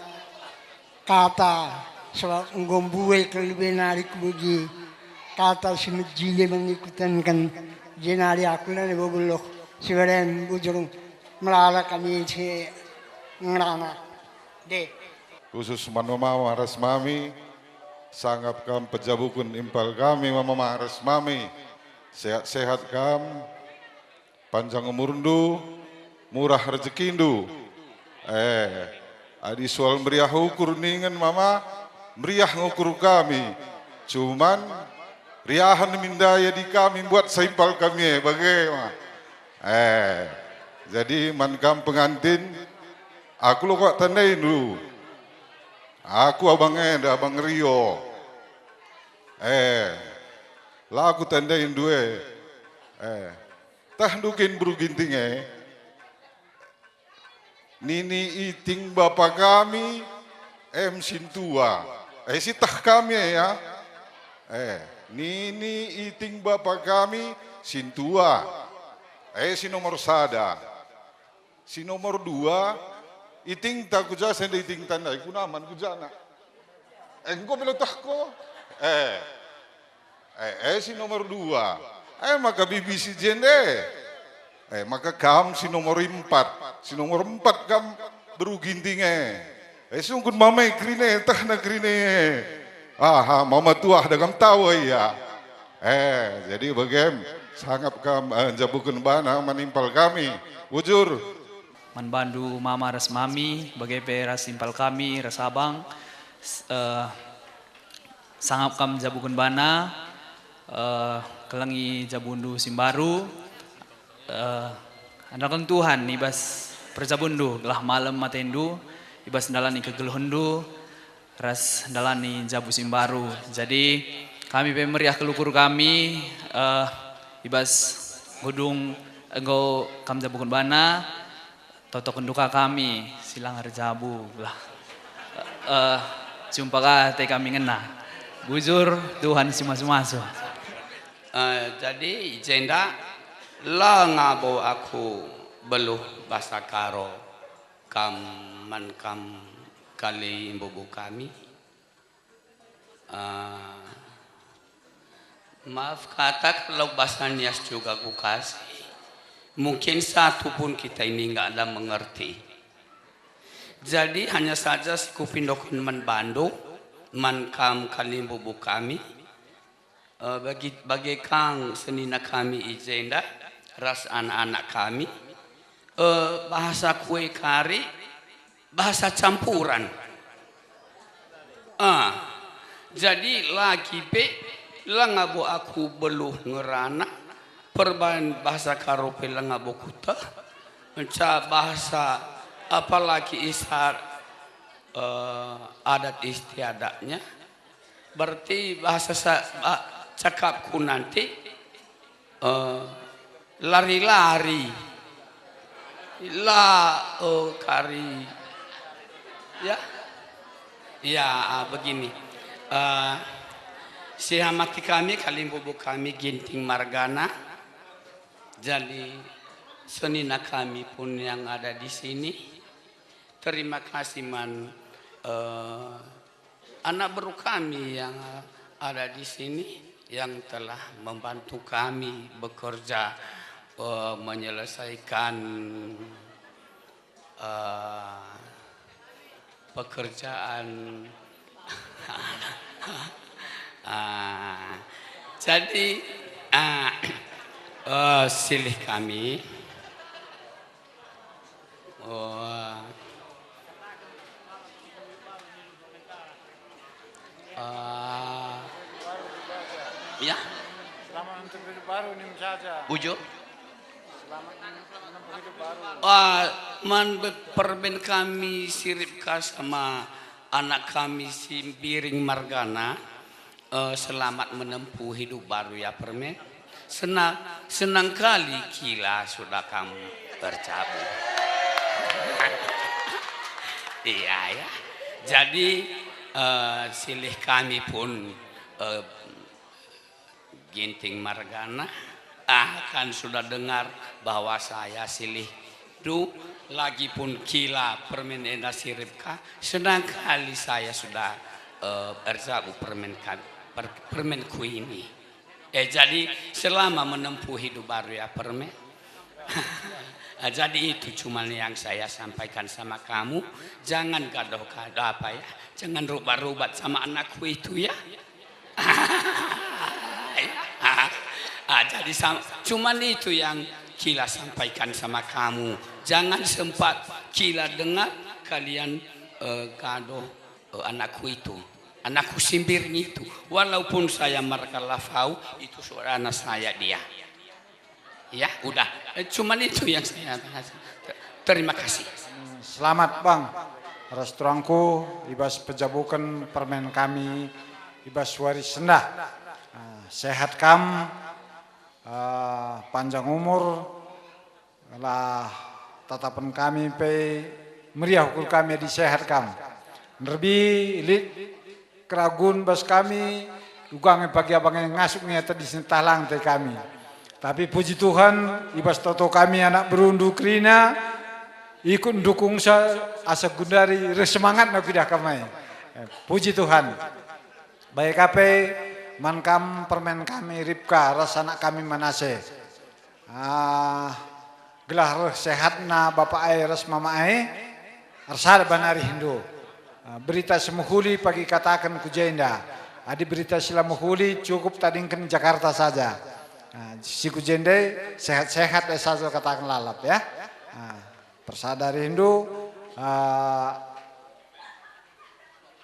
kata, sabap enggo mbue kal lebe nari kubegi kata si mejile man ikutenken, jenari aku la labo geluh si beren bujur melala kami si ngerana. De. Khusus man mama ras mami, sangap kam pejabuken impal kami mama ras mami. Sehat-sehat kam. Panjang umurndu, murah rejekindu. Eh, adi soal meriah ukur ningen mama, meriah ngukur kami. Cuman, riahen min ndai adi kami mbuat sa impal kami e, bage ma. Eh, jadi man kam pengantin, aku lo kak tandaindu. Aku abang enda, abang Rio. Eh, la aku tandaindu e. Eh, Tehndu kin beru Ginting e? Nini iting bapa kami, em sintua. Eh, si teh kami e, ya. Eh, nini iting bapa kami, sintua. Eh, si nomor sada. Si nomor dua, itingta ku ja senda itingta ndai, ku naman ku jana. Eh, enggo pe letehko. Eh. Eh, eh, si nomor dua. Eh, maka bibi si jende. Eh, maka kam si nomor empat. Si nomor empat kam beru Ginting e. Eh, sungkun mama e kerine, tehna kerine. Aha, mama tuah da kam tawa ia. Eh, jadi bagem, sangap kam, eh, njabuken bana man impal kami. Bujur. Man bandu mama ras mami, bage pe ras impal kami, ras abang, s-, eh, sangap kam jabuken bana, eh, kelengi jabundu si mbaru, eh, andalken Tuhan i bas perjabunndu, gelah malem atendu i bas ndalani kegeluhenndu, ras ndalani jabu si mbaru. Jadi, kami pe meriah kal ukur kami, eh, i bas ngudung enggo kam jabuken bana, totokenndu ka kami si langa erjabu, gelah, eh, jumpa ka ate kami ngena. Bujur, Tuhan si masu-masu. Eh, jadi i jenda la ngabo aku beluh bahasa Karo. Kam man kam kalimbubu kami. Ah, maaf kata kalau bahasa Nias juga kukasih. Mungkin satu pun kita ini nggak ada mengerti. Jadi hanya saja si kupindoken man bandu, man kam kalimbubu kami, Eh, bagi, bage kang senina kami i jenda ras anak-anak kami, eh, bahasa kue kari, bahasa campuran. Ah, jadi lagi pe la ngabo aku beluh ngerana perbahan bahasa Karo pe la ngabo kuteh, nca bahasa apalagi isar, eh, adat istiadatnya. Berarti bahasa sa-, ba-, cakapku nanti, eh, lari-lari. La, eh, kari. Ya? Ya, ah, begini. Eh, si hamati kami, kalimbubu kami, Ginting margana. Jadi, senina kami pun yang ada di sini. Terima kasih man, eh, anak beru kami yang ada di sini, yang telah membantu kami bekerja, eh, menyelesaikan, eh, pekerjaan. Ah, jadi, ah, eh, Eh, silih kami. Oh. Ah. Ya. Selamat untuk hidup baru, Nim saja. Ujo. Selamat untuk hidup baru. Ah, man be-, permen kami sirip ka sama anak kami si Biring margana. Eh, selamat menempuh hidup baru ya, permen. Senang, senang kali kila sudah kamu bercabung. Iya, ya. Jadi, eh, silih kami pun, eh, Ginting margana, ah, kan sudah dengar bahwa saya silih du, lagipun kila permen enda sirip ka, senang kali saya sudah, eh, erjabu permen ka-, per-, permenku ini. Eh, jadi selama menempuh hidup baru ya, permen. Ah, jadi itu cuman yang saya sampaikan sama kamu. Jangan gadoh-gadoh apa ya, jangan rubat-rubat sama anakku itu ya. Ah, jadi sam-, cuman itu yang kila sampaikan sama kamu. Jangan sempat kila dengar kalian, eh, gadoh, eh, anakku itu, anakku si Biring itu. Walaupun saya markalafau, itu saudarana saya dia. Ya, udah. Eh, cuman itu yang saya bahas. Terima kasih. Selamat, Bang. Ras turangku, i bas pejabuken permen kami, i bas wari sendah. Ah, sehat kam, ah, panjang umur, lah tatapen kami pe meriah ukur kami adi sehat kam. Nerbi lit keragun bas kami, uga nge pagi abang e ngasup nge tedis ntah lang te kami. Tapi puji Tuhan, i bas toto kami anak berundu kerina, ikut ndukungsa asa gundari reh semangatna kuidah kam e. Eh, puji Tuhan. Bage ka pe man kam permen kami Ripka ras anak kami Manase. Ah, gelah reh sehatna bapa e ras mama e, ersada banari hindu. Ah, berita si mehuli pagi kataken ku jenda. Adi berita si la mehuli, cukup tadingken Jakarta saja. Ah, si ku jenda sehat-sehat e saja kataken lalap, ya. Ah, persada ari hindu, ah,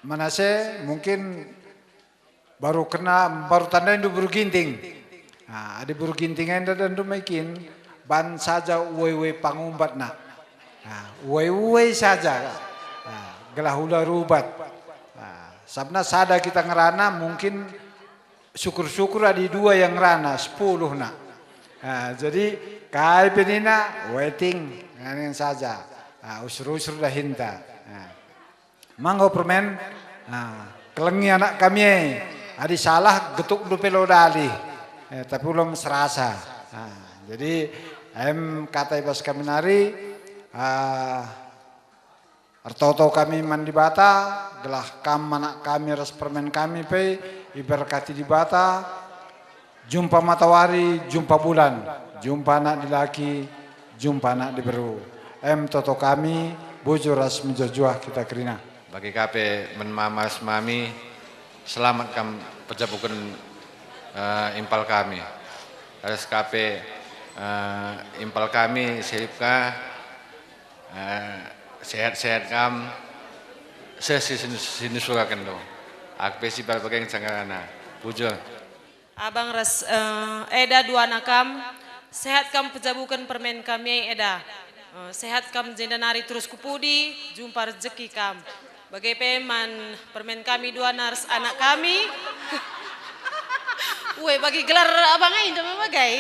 Manase mungkin baru kena, baru tandaindu beru Ginting. Nah, adi beru Ginting enda dendu mekin, ban saja uwai-uwai pangumbatna. Nah, uwai-uwai saja. Nah, gelah ula rubat. Nah, sabna sada kita ngerana, mungkin syukur-syukur adi dua yang ngerana, sepuluhna. Nah, jadi kai pe nina, waiting, nganen saja. Nah, usur-usur dahinta. Nah. Manggo permen, ah, kelengi anak kami e. Adi salah, getuk ndu pe lo dali. Eh, tapi ulum serasa. Ah, jadi, em, kata i bas kami nari, ah, ertoto kami man Dibata, gelah kam anak kami ras permen kami pe iberkati Dibata, Jumpa matawari, jumpa bulan, jumpa anak dilaki, jumpa anak diberu. Em toto kami, bujur ras mejuah-juah kita kerina. Bage ka pe man mama ras mami, selamat kam pejabuken, eh, impal kami. Ras ka pe, eh, impal kami, Siripka, eh, sehat-sehat kam, seh si sin-, sinusuraken tu. Aku pe si bal bage ngenca ngerana. Bujur. Abang ras, eh, Eda duana kam, sehat kam pejabuken permen kami ai Eda. Eh, sehat kam jenda nari terus ku pudi, jumpa rejeki kam. Bage pe man permen kami duana ras anak kami. Ue, bagi gelar abang ai, nda me bagai.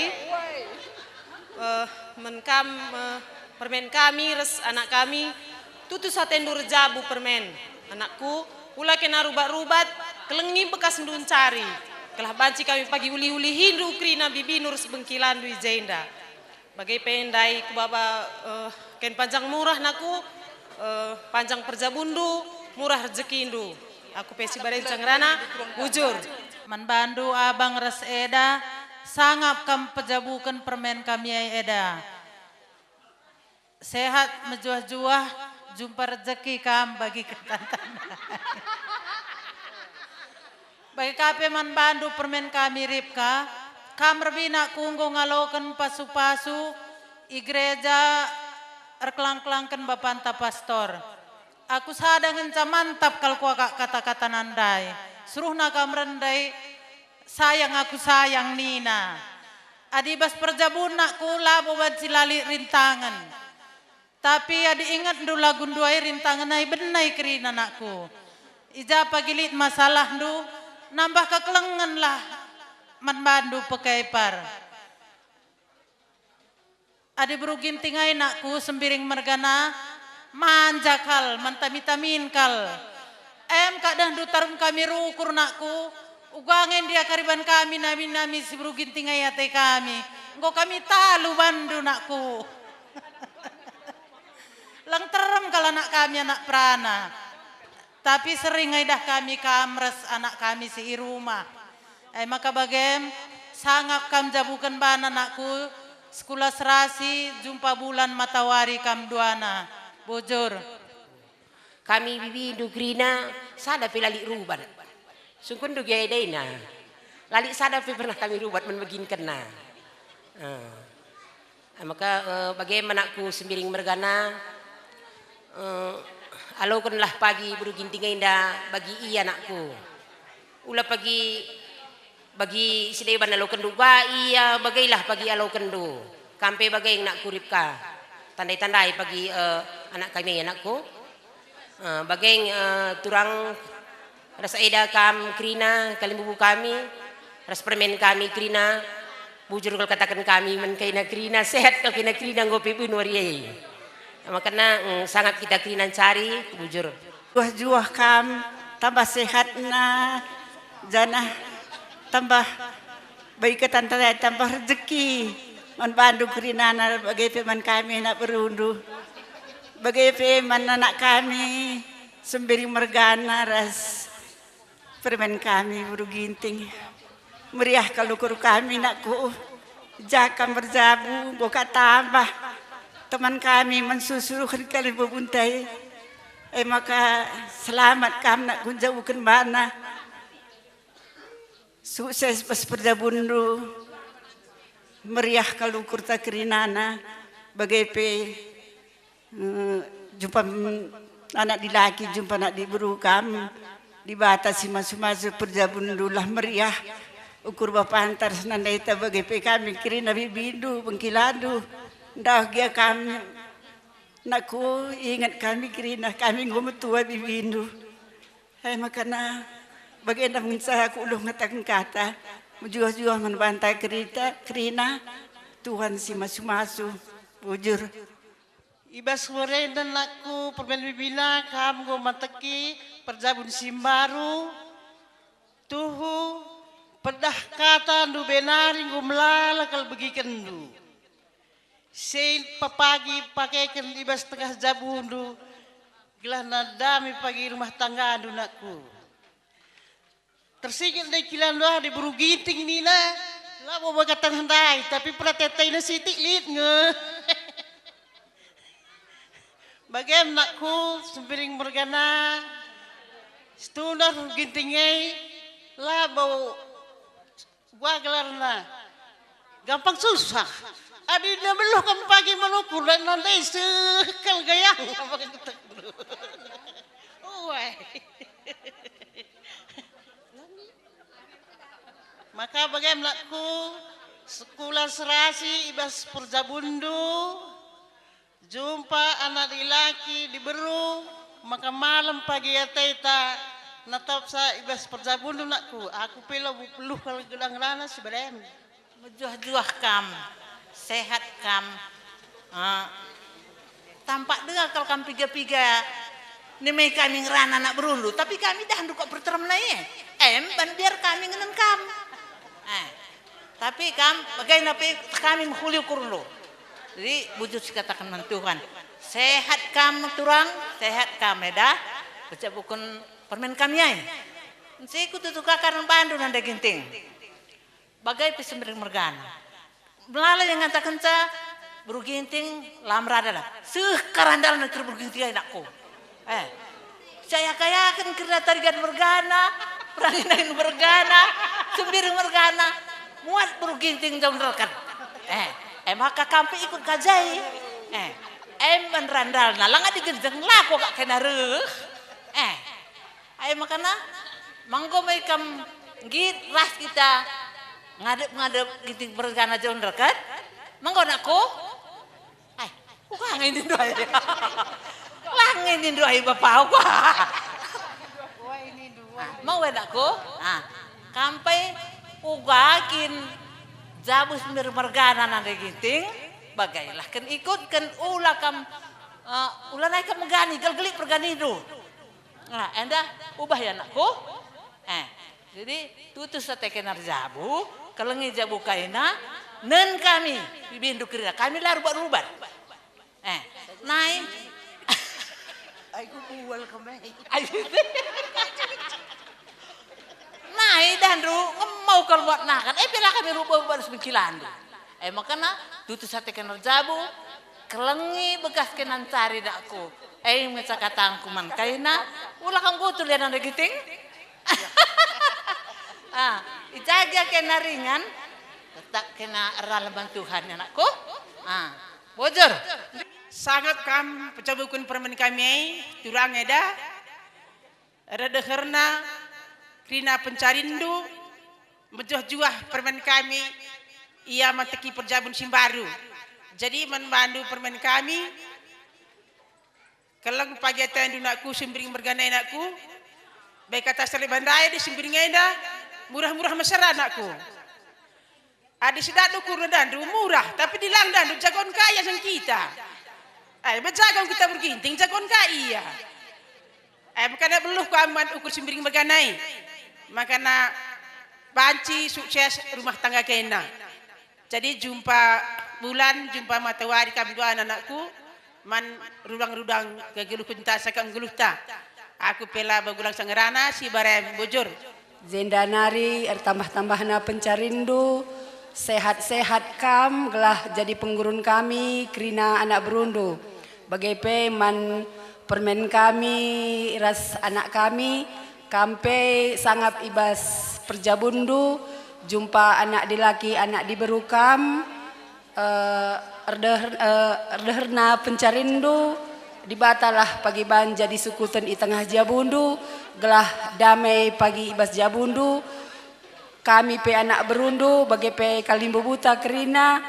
Eh, man kam, eh, permen kami ras anak kami, tutus atendu erjabu permen. Anakku, ula kena rubat-rubat, kelengi bekasndu ncari. Gelah banci kami pagi ulih-ulihindu kerina bibindu ras bengkilandu i jenda. Bage pe ndai ku baba, eh, ken panjang murah naku, eh, panjang perjabundu, murah rejekindu. Aku pe si bage ngenca ngerana, bujur. Man bandu abang ras Eda, sangap kam pejabuken permen kami ai Eda. Sehat mejuah-juah, jumpa rejeki kam bagi ketantan. Bage ka pe man bandu permen kami Ripka, Kam rebina ku enggo ngaloken pasu-pasu i gereja erkelang-kelangken bapanta pastor. Aku sada ngenca mantap kal kuakap kata-kata nandai. Suruhna kam rendai, "Sayang aku sayang," nina. Adi bas perjabun nakku labo banci lali rintangen. Tapi adi ingetndu lagu nduai rintangen ai benai kerina nakku. I ja pagi lit masalahndu, nambah kekelengenlah man bandu pekepar. Adi beru Ginting ai nakku Sembiring mergana, manja kal, mentami-tamin kal. Em kak dahndu tarum kami rukur nakku, uga nge ndia kariban kami nami-nami si beru Ginting ai ate kami. Enggo kami talu bandu nakku. Leng terem kal anak kami anak perana. Tapi sering nge idah kami kam ras anak kami si i rumah. E maka bagem, sangap kam jabuken bana nakku, sekula serasi, jumpa bulan matawari kam duana. Bujur. Kami bibindu kerina, sada pe lali rubat. Sungkunndu gia edaina. Lali sada pe pernah kami rubat man beginkenna. Ah. Maka, eh, bage me nakku Sembiring mergana, eh, alokenlah pagi beru Ginting enda bagi ia nakku. Ula pagi, bagi si deban alokenndu uga ia bagailah pagi alokenndu. Kam pe bage nakku Ripka. Tandai-tandai pagi, eh, anak kami anakku. Eh, bage, eh, turang ras eda kam kerina, kalimbubu kami, ras permen kami kerina, bujur kal kataken kami man kaina kerina, sehat kal kaina kerina, enggo pe bunuh ari e. Makana, mm, sangap kita kerina ncari, bujur. Juah-juah kam, tambah sehatna, janah tambah bagi ketan tambah rejeki man bandu kerinana, bage pe man kami anak berundu, bage pe man anak kami Sembiring mergana ras permen kami beru Ginting. Meriah kal ukur kami nakku, ja kam berjabu, enggo ka tambah teman kami mensusuruhken kalimbubunta e. E maka selamat kam nakku njabuken bana. Sukses bas perjabunndu, meriah kal ukurta kerinana, bage pe, eh, jumpa m-, anak dilaki, jumpa anak diberu kam, Dibata si masu-masu perjabunndu lah meriah, ukur bapanta ras nandaita bage pe kami kerina bibindu, bengkilandu, ndauh gia kam, nakku, inget kami kerina, kami enggo metua bibindu. Hai makana, bagenda ngenca aku uluh ngataken kata, mejuah-juah man banta kerita, kerina, Tuhan si masu-masu, bujur. I bas wari enda nakku permen bibina kam enggo mateki perjabun si mbaru, tuhu, pedah katandu benari enggo melala kal begikenndu. Sein pepagi pakeken i bas tengah jabundu, gelah nadami pagi rumah tanggandu, nakku. Tersinget ndai kilandu ah, diberu Ginting nina, labo bage tengah ndai, tapi perate-atena sitik lit nge. Bagem nakku, Sembiring mergana, situndar Ginting e, labo Ua gelarna. Gampang susah. Adi nabeluh kam pagi manukur dan nanti sekel gayang. Uai. Maka bage melakku sekula serasi i bas perjabunndu. Jumpa anak dilaki diberu, maka malem pagi ateta natapsa i bas perjabunndu, nakku. Aku pe labo beluh kal gelah ngerana si badem. Mejuah-juah kam, sehat kam. Ah, tampak denga kal kam piga-piga. Nimai kami ngerana anak berundu, tapi kami dah ndukak perteremna e. Em, ban biar kami ngenen kam. Eh. Tapi kam, bagaina pe kami mehuli ukurndu. Jadi, bujur sikataken man Tuhan. Sehat kam turang, sehat kam eda, pecah bukun permen kami ai. Nsiku tutu kakaren bandu nanda Ginting. Bagai pe Sembiring mergana. Melala yang ngatakenca, beru Ginting, la merada lah. Seh, karandal nangkir beru Ginting ai nakku. Eh, saya kayaken kerna Tarigan mergana, Perangin mergana, Sembiring mergana. Muat beru Ginting jauh nderken. Eh, eh maka kam pe ikut ka jai. Eh, em randalna langa digenjeng lako kak kena reh. Eh, ai makana manggo me kam nggit ras kita ngadep-ngadep Ginting mergana jauh nderken. Manggo anakku. Ai, uga nge nindu ai. Lah nge nindu ai bapa uga. Mau anakku? Ah, kam pe uga kin jabu sembir mergana nande Ginting, bagailah ken ikutken ula kam, eh, ula nai kam megani, gelgeli perganindu. Nah, enda ubah ya anakku. Eh, jadi tutus ate kena erjabu, kelengi jabu kaina, nen kami, bibindu kerina, kami la rubat-rubat. Eh, nai. Ai ku bual kemai. Ai. Nai dandu, ngemau kal muat nakan. Eh, pela kami rubat-rubat sebengkilandu. Eh, makana tutus ate kena erjabu, kelengi bekas kena ncari dakku. Eh, ngeca katangku man kaina, ula kam gutul ya nande Ginting. Ah, ijaga kena ringan, tetap kena eralem man Tuhan, anakku. Ah, bujur. Sangap kam pejabuken permen kami ai, turang eda. Erdeherna kerina pencarinndu, mejuah-juah permen kami, ia mateki perjabun si mbaru. Jadi man bandu permen kami, keleng pagi atendu nakku, sembering merganai nakku, bai kata sale bandai di sembering enda, murah-murah mesera nakku. Adi sedat ukurna dandu murah, tapi dilang dandu jagon kai asang kita. Ai, mejagon kita berginting, jagon kai ia. Ai, makana beluh ku aman ukur sembering merganai. Makana banci sukses rumah tangga kena. Jadi jumpa bulan, jumpa matawari kam dua anakku, man rudang-rudang kegeluhenta saka nggeluhta. Aku pe la begulang sangerana si barem bujur. Jenda nari ertambah-tambahna pencarinndu, sehat-sehat kam gelah jadi penggurun kami kerina anak berundu. Bage pe man permen kami ras anak kami, kam pe sangap i bas perjabunndu, jumpa anak dilaki anak diberu kam, eh, erdeher-, eh, erdeherna pencarinndu, Dibatalah pagiban jadi sukuten i tengah jabundu, gelah damai pagi i bas jabundu. Kami pe anak berundu, bage pe kalimbubuta kerina,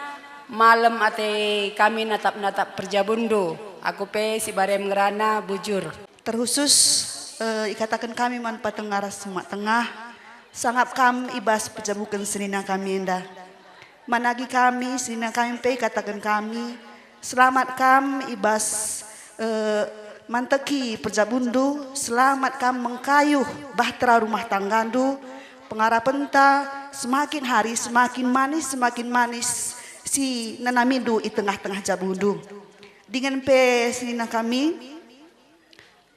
malem ate kami natap-natap perjabundu. Aku pe si barem ngerana bujur. Terkhusus, eh, ikataken kami man Patengah ras Semak Tengah, sangap kam i bas pejabuken senina kami enda. Man agi kami, senina kami pe ikataken kami, selamat kam i bas, eh, manteki perjabundu, selamat kam mengkayuh bahtera rumah tanggandu, pengarapenta semakin hari semakin manis, semakin manis si nenamindu i tengah-tengah jabundu. Dingen pe senina kami,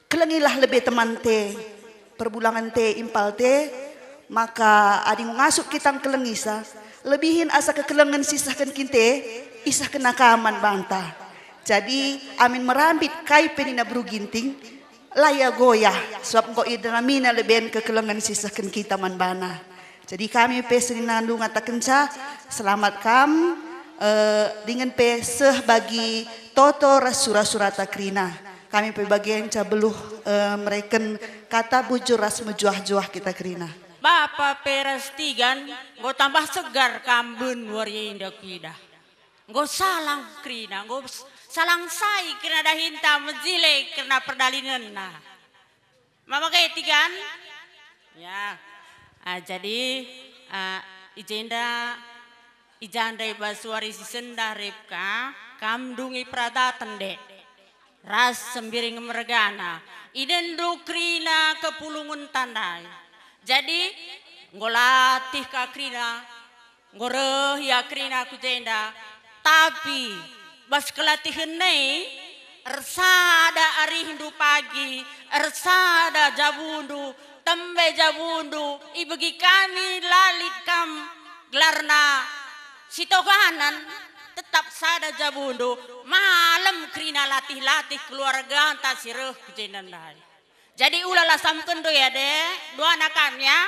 kelengilah lebe temante, perbulangen te, impal te, maka adi ngasup kita ngkelengisa, lebihin asa kekelengen si isehken kinte, isehkenna ka man banta. Jadi, amin merambit kai pe nina beru Ginting, la ia goyah, sabap enggo idanamina leben kekelengen si isehken kita man bana. Jadi kami pe seninandu ngatakenca, selamat kam, eh, dingen pe seh bagi toto ras sura-surata kerina. Kami pe bagenca beluh, eh, mereken kata bujur ras mejuah-juah kita kerina. Bapa pe ras Tigan, enggo tambah segar kam ben wari enda kuidah. Enggo salang kerina, enggo s-, salang sai kerina dahinta mejile kerina perdalinenna. Ma bage Tigan? Ya. Ah, jadi, ah, i jenda, i janda i bas wari si sendah rep ka, kam ndungi peradaten, Dek. Ras sembiring mergana, inendu kerina kepulungenta ndai. Jadi, enggo latih ka kerina, enggo reh ia kerina ku jenda, tapi bas kelatihen e, ersada arihndu pagi, ersada jabundu, tembe jabundu, ibegi kami la lit kam gelarna sitoganan, tetap sada jabundu, malem kerina latih-latih keluarganta si reh ku jenda ndai. Jadi ulalah samkenndu ya, Dek, duana kam ya.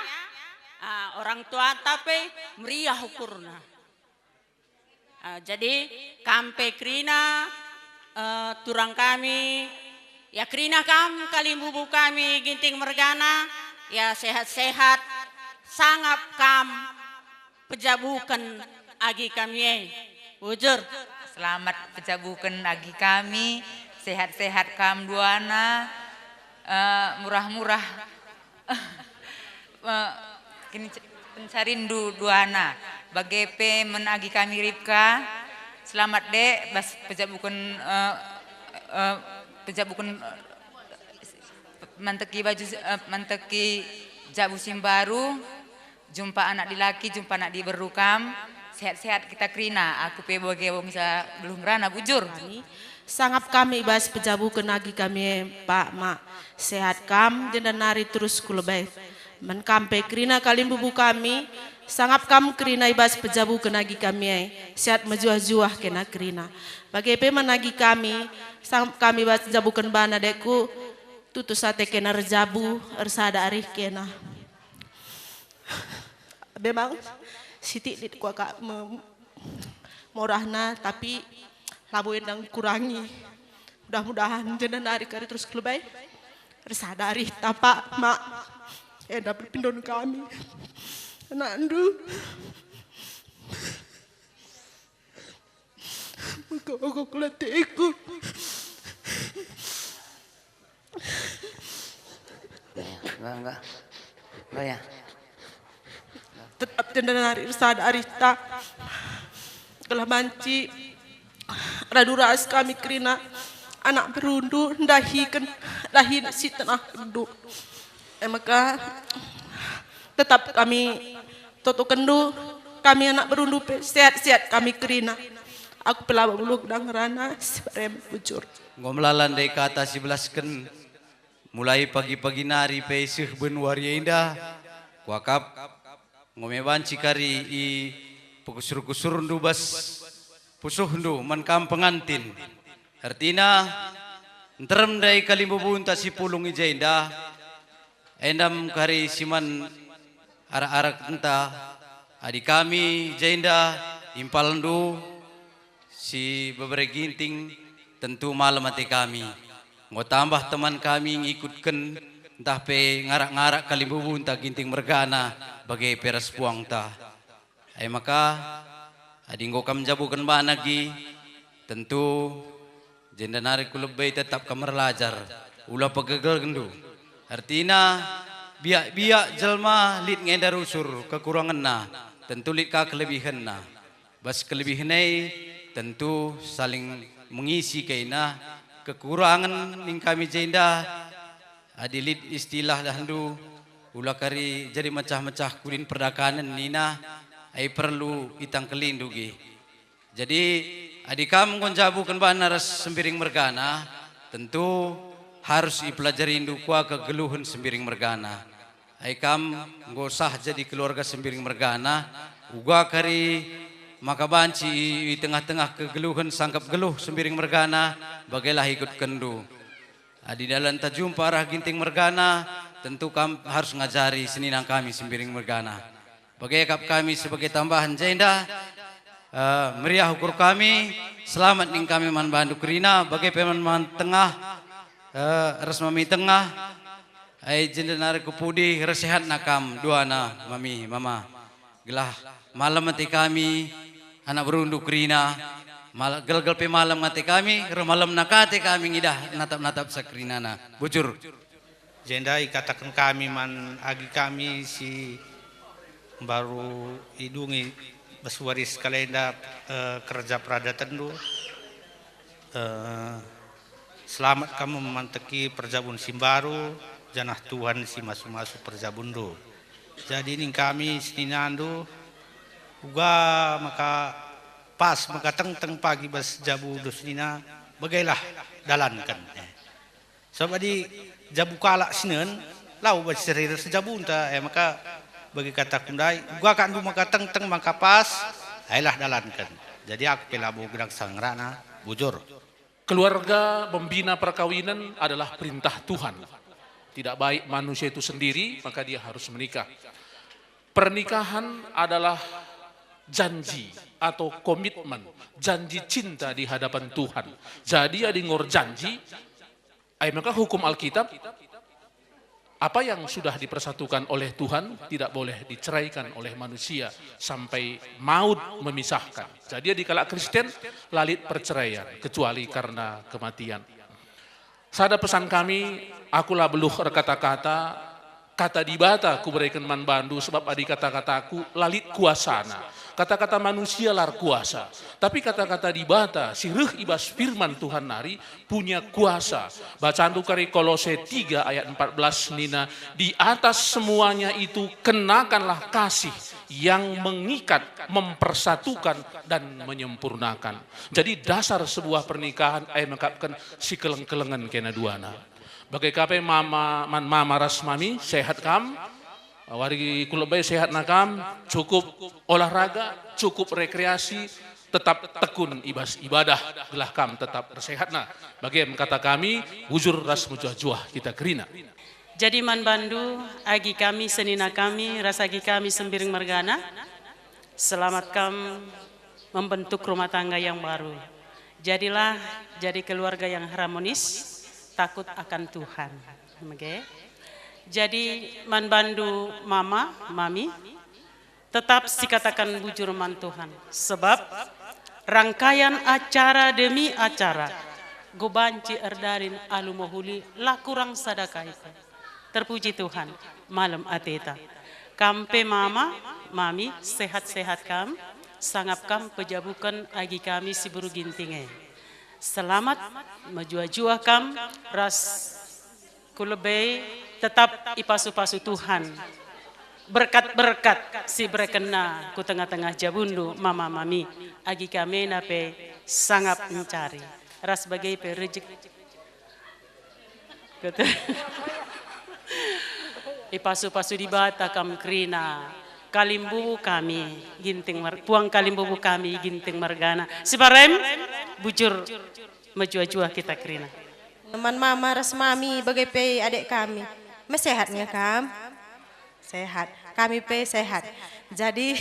Ah, orang tuanta pe meriah ukurna. Ah, jadi kam pe kerina, eh, turang kami, ya kerina kam kalimbubu kami Ginting mergana, ya sehat-sehat, sangap kam pejabuken agi kami e. Bujur. Selamat pejabuken agi kami, sehat-sehat kam duana, eh, murah-murah. Eh, kini ce-, pencarindu duana. Bage pe men agi kami Ripka. Selamat, Dek, bas pejabuken, eh, eh, pejabuken, eh, manteki baju, eh, manteki jabu si mbaru. Jumpa anak dilaki, jumpa anak diberu kam. Sehat-sehat kita kerina. Aku pe bage wong sa beluh ngerana, bujur. Sangap kami i bas pejabuken agi kami e, Pak, Mak. Sehat kam, jenda nari terus ku lebe. Man kam pe kerina kalimbubu kami, sangap kam kerina i bas pejabuken agi kami e. Sehat mejuah-juah kena kerina. Bage pe man agi kami, sangap kami bas jabuken bana dekku, tutus ate kena erjabu, ersada arih kena. Memang sitik lit kuakap me-, morahna, tapi labo enda ngkurangi. Mudah-mudahan jenda nari kari terus ku lebe. Ersada arihta, Pak, Mak. Enda perpindon kami. Anakndu. Maka aku kelateku. Enggak, enggak. Enggak ya? Tetap jenda nari ersada arihta. Gelah banci radu ras kami kerina anak berundu ndahiken dahin si tenah gendu. E maka tetap kami totokenndu, kami anak berundu pe sehat-sehat kami kerina. Aku pe labo nggeluh ngerana si barem bujur. Enggo melala ndai kata si belasken, mulai pagi-pagi nari pe seh ben wari enda, kuakap enggo me banci kari ipekusur-kusurenndu bas pusuhndu man kam pengantin. Ertina, nterem ndai kalimbubunta si pulung i jenda, enda me kari si man arak-arakenta. Adi kami jenda impalndu si bebere Ginting, tentu malem ate kami. Enggo tambah teman kami ngikutken ntah pe ngarak-ngarak kalimbubunta Ginting mergana bage pe ras puangta. E maka, adi enggo kam njabuken bana agi, tentu jenda nari ku lebe tetap kam erlajar, ula pegegelndu. Ertina, biak-biak jelma lit nge enda rusur kekurangenna, tentu lit ka kelebihenna. Bas kelebihen e, tentu saling mengisi kaina kekurangen ning kami jenda. Adi lit istilah dahndu, ula kari jadi mecah-mecah kudin perdakanen nina, ai perlu itangkelindu ge. Jadi, adi kam enggo njabuken bana ras Sembiring mergana, tentu harus ipelajarindu kua kegeluhen Sembiring mergana. Ai kam enggo sah jadi keluarga Sembiring mergana, uga kari maka banci i, i tengah-tengah kegeluhen sangkep geluh Sembiring mergana, bagelah ikutkenndu. Adi dalanta jumpa arah Ginting mergana, tentu kam harus ngajari senina kami Sembiring mergana. Bage kap kami sebagai tambahan jenda, eh, meriah ukur kami, selamat ning kami man bandu kerina, bage pe man, man tengah, eh, ras mami tengah, ai jenda nari ku pudi, ersehatna kam duana, mami, mama. Gelah malem ate kami, anak berundu kerina, mal-, gelgel pe malem ate kami, reh malemna ka ate kami ngidah natap-natap sakerinana. Bujur. Jenda ikataken kami man agi kami si mbaru idungi bas wari sekalenda, eh, kerja peradatenndu. Eh, selamat kam manteki perjabun si mbaru, janah Tuhan si masu-masu perjabunndu. Jadi ning kami seninandu, uga maka pas maka tengteng pagi bas jabundu senina, bagailah dalanken. Eh. Sebab adi jabu kalak sinen, lau bas seri ras jabunta, eh, maka bagi kataku ndai, uga kandu maka tengteng maka pas, ailah dalanken. Jadi aku pe labo gedang sangrana, bujur. Keluarga membina perkawinan adalah perintah Tuhan. Tidak baik manusia itu sendiri, maka dia harus menikah. Pernikahan adalah janji atau komitmen, janji cinta di hadapan Tuhan. Jadi, adi ngor janji, ai maka hukum Alkitab, apa yang sudah dipersatukan oleh Tuhan tidak boleh diceraikan oleh manusia sampai maut memisahkan. Jadi, adi kalak Kristen, la lit perceraian kecuali karena kematian. Sada pesan kami, aku la beluh erkata-kata, kata Dibata kubereken man bandu, sebab adi kata-kataku la lit kuasana. Kata-kata manusia la erkuasa, tapi kata-kata Dibata si reh i bas firman Tuhan nari punya kuasa. Bacandu kari Kolose tiga ayat empat belas nina, "Di atas semuanya itu kenakanlah kasih yang mengikat, mempersatukan, dan menyempurnakan." Jadi, dasar sebuah pernikahan, ai mekapken sikeleng-kelengen kena duana. Bage ka pe mama, man mama ras mami, sehat kam? Wari ku lebe sehatna kam, cukup olahraga, cukup rekreasi, tetap tekun i bas ibadah, gelah kam tetap ersehatna. Bage me kata kami, bujur ras mejuah-juah kita kerina. Jadi man bandu, agi kami senina kami, ras agi kami sembiring mergana, selamat kam membentuk rumah tangga yang baru. Jadilah jadi keluarga yang harmonis, takut akan Tuhan. Mege. Jadi, man bandu mama, mami, tetap sikataken bujur man Tuhan. Sebab rangkaian acara demi acara, go banci erdahin alu mehuli, la kurang sada kai pe. Terpuji Tuhan, malem ateta. Kam pe mama, mami, sehat-sehat kam, sangap kam pejabuken agi kami si beru Ginting e. Selamat, mejuah-juah kam, ras ku lebe tetap ipasu-pasu Tuhan. Berkat-berkat si iberekenNa ku tengah-tengah jabundu mama mami, agi kamena pe sangap mencari. Ras bage pe rejek-, Kata, ipasu-pasu Dibata kam kerina, kalimbubu kami Ginting Mer-, puang kalimbubu kami Ginting mergana. Sibarem, bujur, mejuah-juah kita kerina. Man mama ras mami bage pe adek kami. Mesehat nge kam? Sehat. Kami pe sehat. Jadi,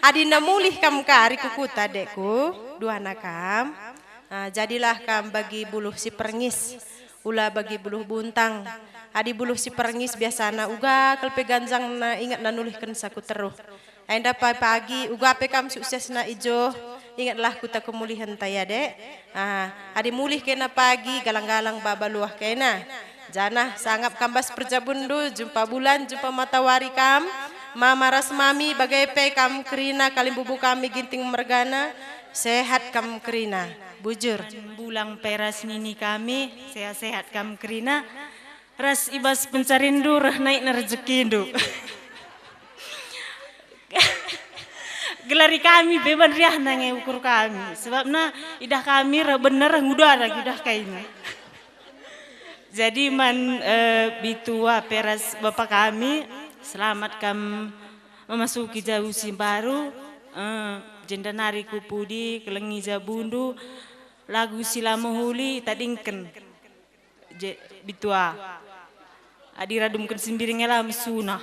adina mulih kam kari ku kuta, dekku, duana kam. Ah, jadilah kam bagi buluh si perngis, ula bagi buluh buntang. Adi buluh si perngis biasana uga kal pe ganjangna ingetna nulihkenca ku teruh. Enda pa-, pagi, uga pe kam suksesna i jo, ingetlah kuta kemulihenta ya, dek. Ah, adi mulih kena pagi, galang-galang baba luah kena. Janah sangap kam bas perjabunndu, jumpa bulan, jumpa matawari kam, mama ras mami, bage pe kam kerina kalimbubu kami Ginting mergana, sehat kam kerina, bujur. Bulang pe ras nini kami, sehat-sehat kam kerina, ras i bas pencarinndu reh naikna rejekindu. Gelari kami pe meriahna nge ukur kami, sebabna idah kami reh bener, reh nguda reh idah kaina. Jadi man, eh, bitua pe ras bapa kami, selamat kam memasuki jabu si mbaru, eh, jenda nari ku pudi, kelengi jabundu, lagu si la mehuli tadingken. Je, bitua. Adi radumken simbiring e la mesuna.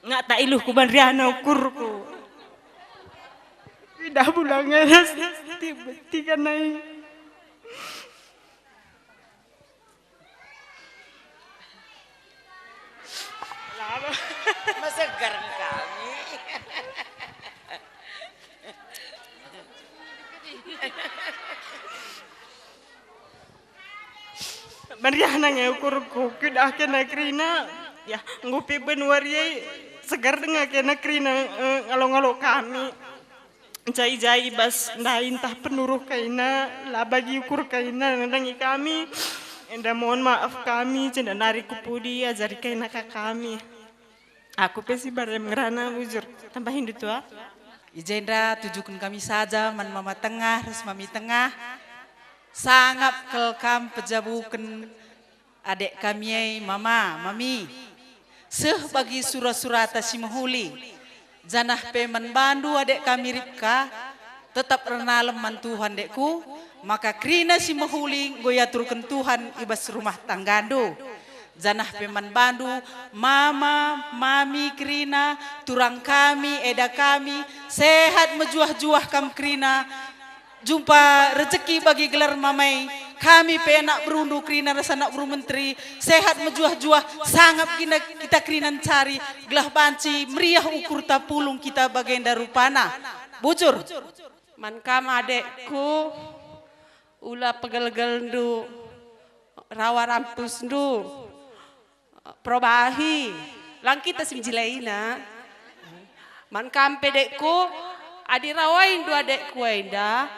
Ngak tak iluh ku banriahna ukurku. Idah bulang e ras tiga nai. Mesegar kami. Meriahna nge ukurku, kuidah kena kerina. Ya, enggo pe ben wari ai segar denga kena kerina, eh, ngalo-ngalo kami. Jai-jai bas ndai ntah penuruh kaina, la bagi ukur kaina nandangi kami. Enda mohon maaf kami, jenda nari ku pudi, ajari kaina ka kami. Aku pe si barem ngerana bujur. Tambahindu tua. I jenda tujuken kami saja man mama tengah ras mami tengah. Sangap kal kam pejabuken adek kami e, mama, mami. Seh bagi sura-surata si mehuli. Janah pe man bandu adek kami Ripka, tetap ernalem man Tuhan dekku, maka kerina si mehuli enggo iaturken Tuhan i bas rumah tanggandu. Janah pe man bandu, mama, mami kerina, turang kami, eda kami, sehat mejuah-juah kam kerina, jumpa rejeki bagi gelar mamai, kami pe anak berundu kerina ras anak beru menteri, sehat mejuah-juah, sangap kita, kita kerina ncari, gelah banci meriah ukurta pulung kita bagenda rupana. Bujur. Man kam adekku, ula pegelgelndu, rawa rampusndu, perobahi, lang kita si menjilaina. Man kam pe dekku, adi rawaindu adekku enda,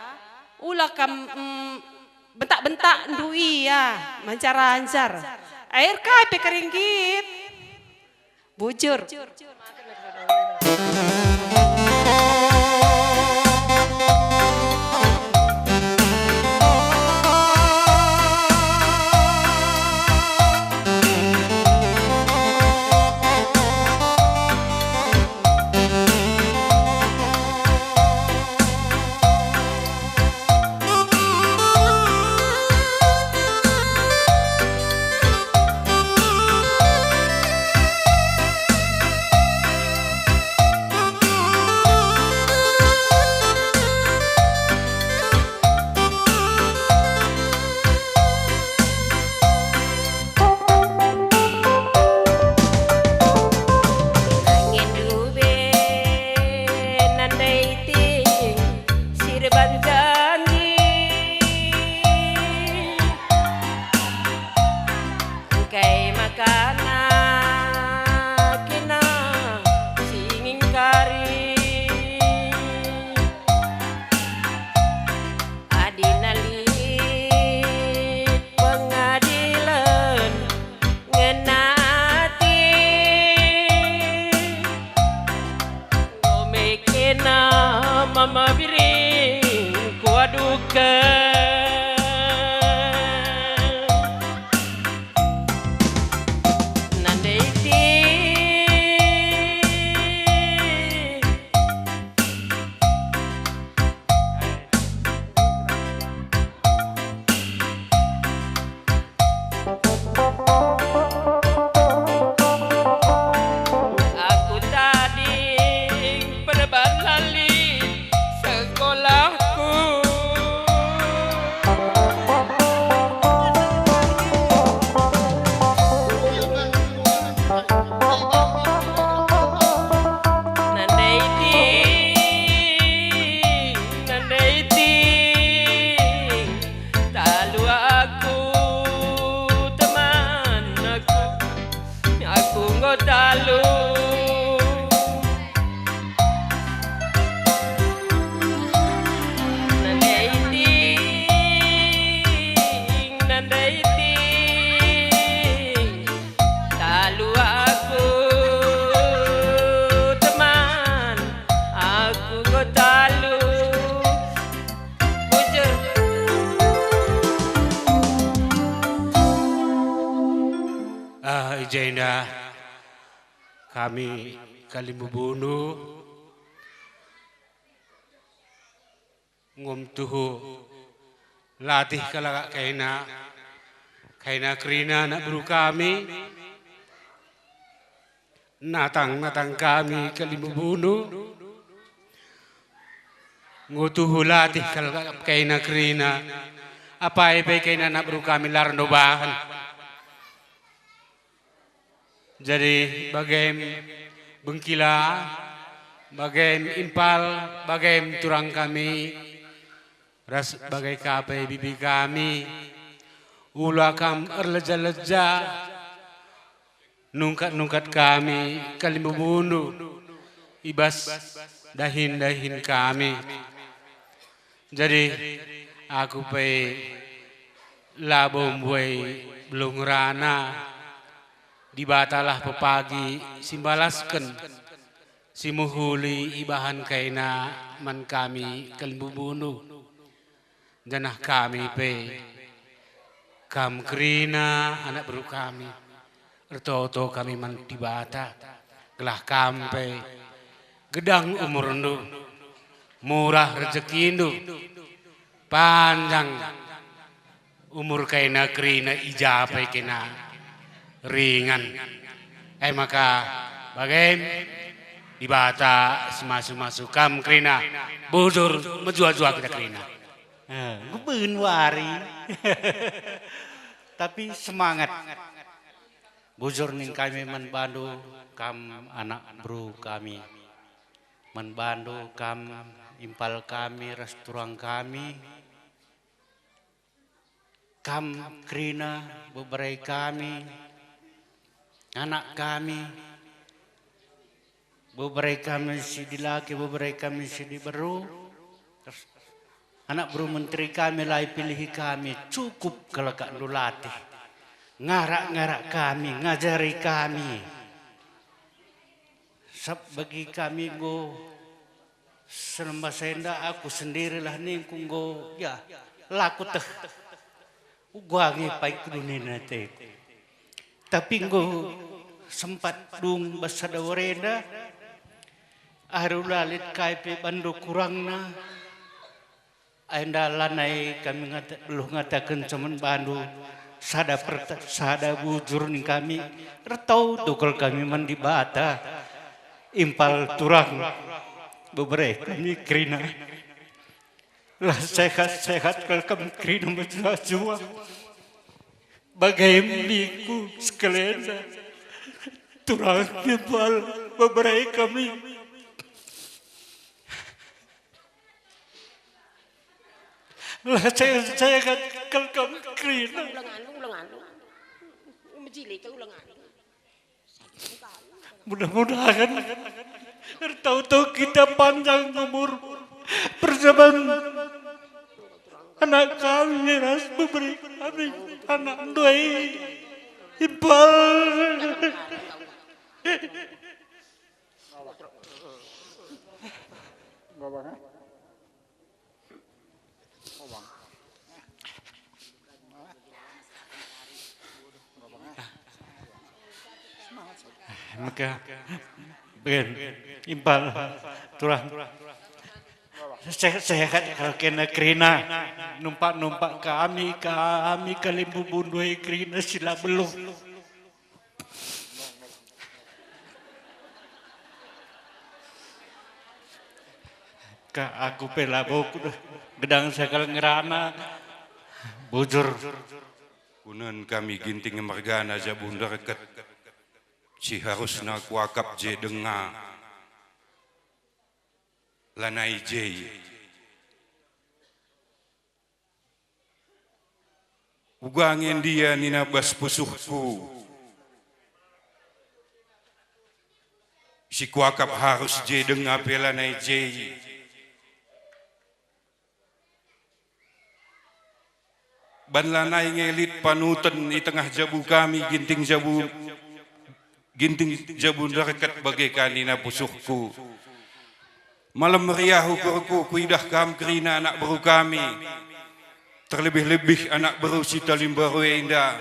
ula kam, mm, bentak-bentakndu ia, mancar-ancar. Air kai pe kari nggit. Bujur. Nangendu be nandai ting si erban janji. Engkai makana kena si ngingkari. Adina lit pengadilen ngena ati. Enggo me kena mama biring kuaduken. Nandai ting. Aku tading perbahan lit sekolahku. Nandai ting, nandai ting, talu aku, teman aku, aku enggo talu. Nandai ting, nandai ting, talu aku, teman, aku enggo talu. Bujur. Ah, i jenda kami kalimbubundu. Nggo tuhu latih kalak kaina, kaina kerina anak beru kami, natang-natang kami kalimbubundu. Nggo tuhu latih kalak kaina kerina, apai pe kaina anak beru kami la erndo bahan. Jadi, bagem bengkila, bagem impal, bagem turang kami, ras bage ka pe bibi kami, ula kam erleja-leja, nungkat-nungkat kami kalimbubundu i bas dahin-dahin kami. Jadi, aku pe labo mbuai beluh ngerana, Dibatalah pepagi si mbalasken, si mehuli ibahan kaina man kami kalimbubundu. Janah kami pe, kam kerina anak beru kami, ertoto kami man Dibata, gelah kam pe gedang umurndu, murah rejekindu, panjang umur kaina kerina i ja pe kena. ringan. E maka, bagem Dibata si masu-masu kam kerina, bujur mejuah-juah kita kerina. Eh, enggo ben wari. Tapi semangat. Bujur ning kami man bandu, kam anak beru kami. Man bandu, kam impal kami ras turang kami. Kam kerina bebere kami, anak kami, bebere kami si dilaki, bebere kami si diberu, terus anak beru menteri kami la ipilihi kami, cukup kal akapndu latih. Ngarak-ngarak kami, ngajari kami. Sab bagi kami enggo senembas enda aku sendirilah ningku enggo, ya, la kuteh. Uga nge pai kudunina ateku. Tapi enggo sempat dung bas sada wari enda, alu la lit kai pe bandu kurangna, enda lanai kami ngata-, beluh ngatakenca man bandu sada perta-, sada bujur ning kami, ertoto kal kami man Dibata, impal turang bebere kami kerina. La sehat-sehat kal kam kerina mejuah-juah. Bage niku sekalenda turang impal bebere kami. La sehat-sehat kal kam kerina. Ulang anu, ulang anu. Mejile ka ulang anu. Mudah-mudahan ertoto kita panjang umur, perjaban anak kami ras bebere kami anak ndai impal. Maka, ben, impal, turang. Sehat-sehat kal kena kerina, numpak-numpak kami, kami kalimbubu ndai kerina si la beluh. Ka aku pe labo ku-, gedang sekalak ngerana. Bujur. Kunen kami Ginting mergana jabu nderket. Si harusna kuakap je denga. Lanai je. Uga nge ndia nina bas pusuhku, si kuakap harus je denga pe lanai je. Ban lanai nge lit panuten i tengah jabu kami, Ginting jabu, Ginting jabu nderket bage ka nina pusuhku. Malem meriah ukurku kuidah kam kerina anak beru kami, terlebih-lebih anak beru si talimbaru enda.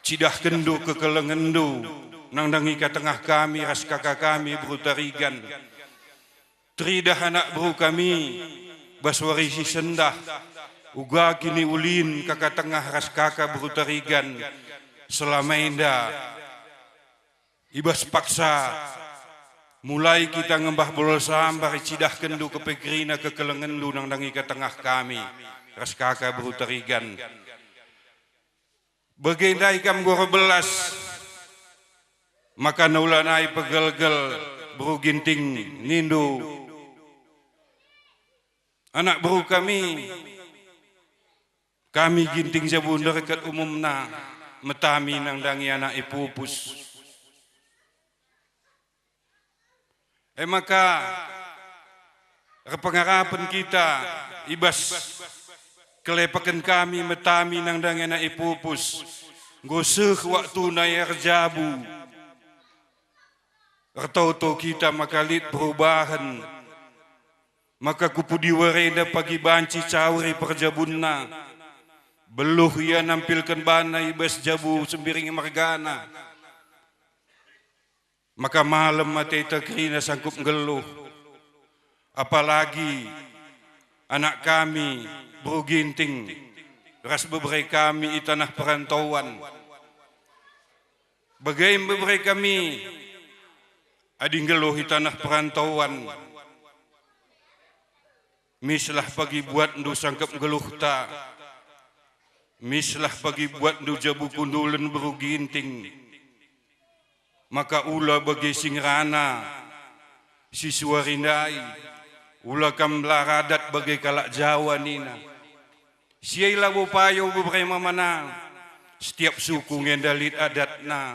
Cidahkenndu kekelengenndu nandangi ka tengah kami ras kaka kami beru Tarigan. Teridah anak beru kami bas wari si sendah, uga kiniulin kaka tengah ras kaka beru Tarigan selama enda. I bas paksa, mulai kita ngembah bolo sambar icidahkenndu kepe kerina kekelengenndu nandangi ka tengah kami ras kaka beru Tarigan. Bage ndai kam nggoro belas, maka naulanai pegelgel beru Ginting nindu, anak beru kami, kami Ginting jabu nderket umumna metami nandangi anak ipupus. E maka, erpengarapen kita i bas kelepaken kami metami nandangi anak ipupus, enggo seh waktuna ia erjabu. Ertoto kita maka lit perubahen, maka kupudi warenda pagi banci cauri perjabunna. Beluh ia nampilken bana i bas jabu Sembiring mergana. Maka malem ateta kerina sangkup nggeluh. Apalagi anak kami, beru Ginting, ras bebere kami i taneh perantauan. Bage mbebere kami adi nggeluh i taneh perantauan. Mislah pagi buatndu sangkep nggeluhta. Mislah pagi buatndu jabu kundulen beru Ginting. Maka ula bage si ngerana, si suari ndai, ula kam la radat bage kalak Jawa nina. Si e labo payo bebere mamana, setiap suku ngenda lit adatna.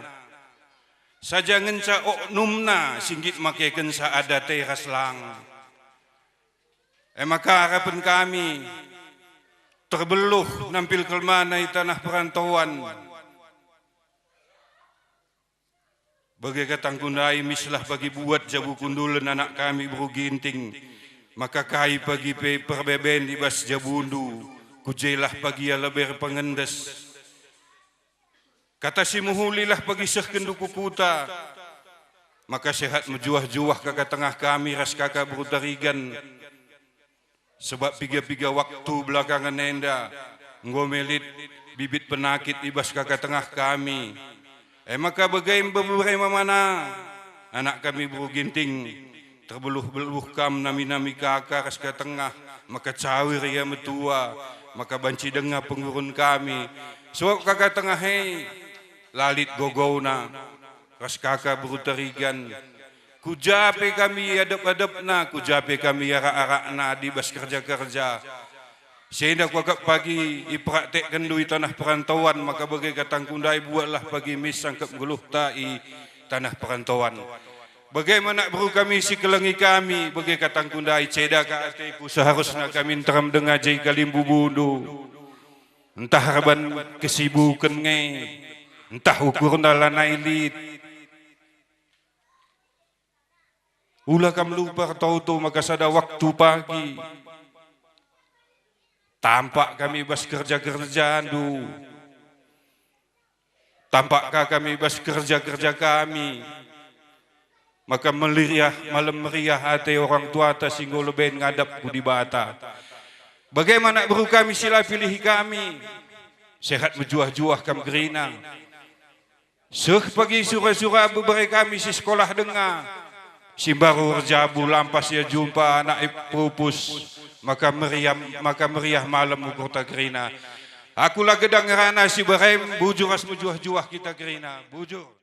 Saja ngenca oknumna si nggit makekensa adat e ras lang. E maka arapen kami terbeluh nampil kelmana i taneh perantauan. Bage katangku ndai, mislah bagi buat jabu kundulen anak kami beru Ginting, maka kai pagi pe perbeben i bas jabundu, ku jelah pagi ia lebe erpengendes. Kata si mehulilah pagi sehkenndu ku kuta, maka sehat mejuah-juah kaka tengah kami ras kaka beru Tarigan. Sebab piga-piga waktu belakangen enda enggo me lit bibit penakit i bas kaka tengah kami. E maka bage mbebere mamana, anak kami beru Ginting, terbeluh-beluh kam nami-nami kaka ras kaka tengah, maka cawir ia metua, maka banci denga pengurun kami. Sebab kaka tengah e la lit gogona ras kaka beru Tarigan. Ku ja pe kami iadep-adepna, ku ja pe kami iarak-arakna adi bas kerja-kerja. Si enda kuakap pagi ipraktekkenndu i taneh perantauan, maka bage katangku ndai buatlah pagi mis sangkep nggeluhta i taneh perantauan. Bage me anak beru kami si kelengi kami, bage katangku ndai ceda ka ateku seharusna kami nterem denga je i kalimbubundu. Ntah erban kesibuken nge, ntah ukurna lanai lit. Ula kam lupa ertoto maka sada waktu pagi tampak kami bas kerja-kerjandu, tampak ka kami bas kerja-kerja kami, maka meriah, malem meriah ate orang tuata si enggo leben ngadap ku Dibata. Bage me anak beru kami si la pilihi kami, sehat mejuah-juah kam kerina. Seh pagi sura-sura bebere kami si sekolah denga, si mbaru erjabu lampas ia jumpa anak i pupus, maka meriah, maka meriah malem ukurta kerina. Aku la gedang ngerana si berem, bujur ras mejuah-juah kita kerina. Bujur.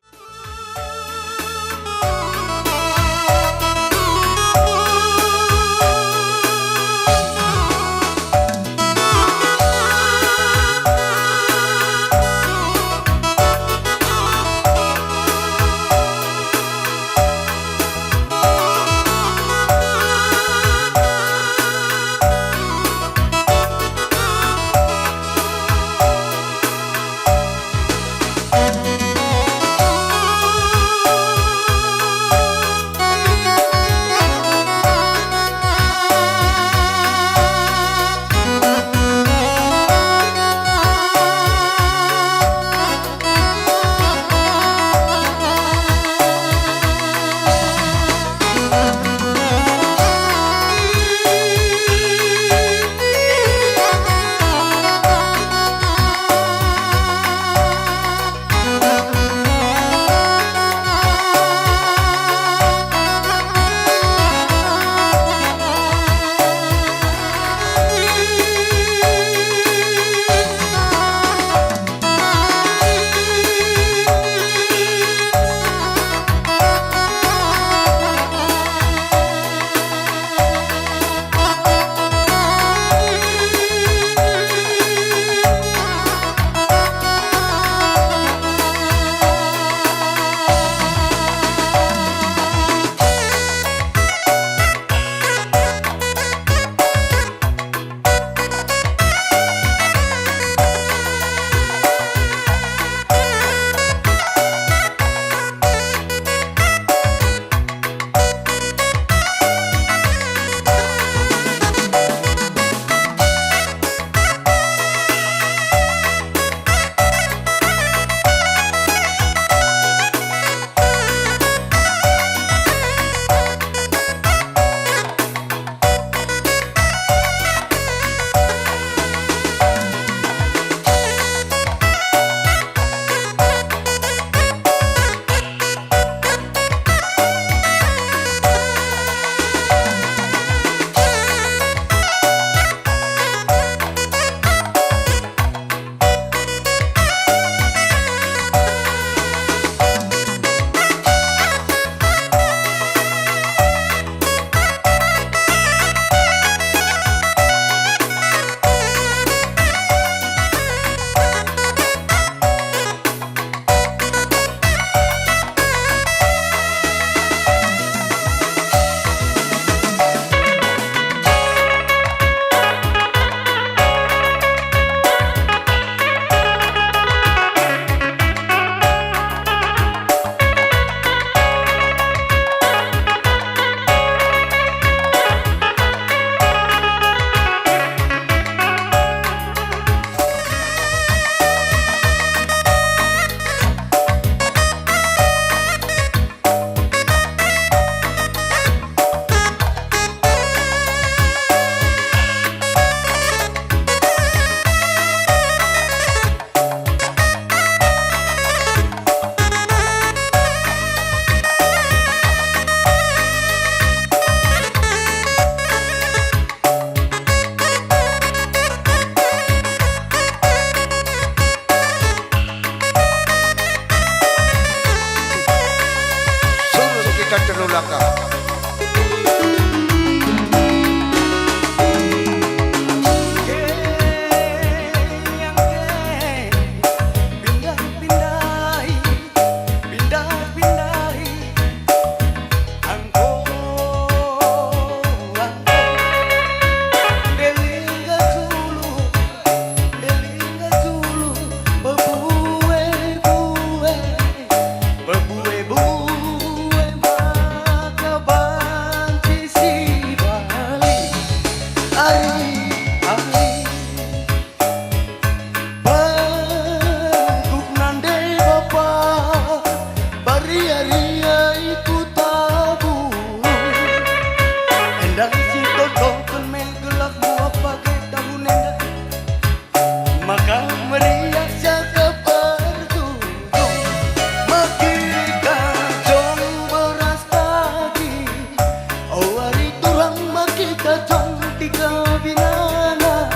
Tiga binana,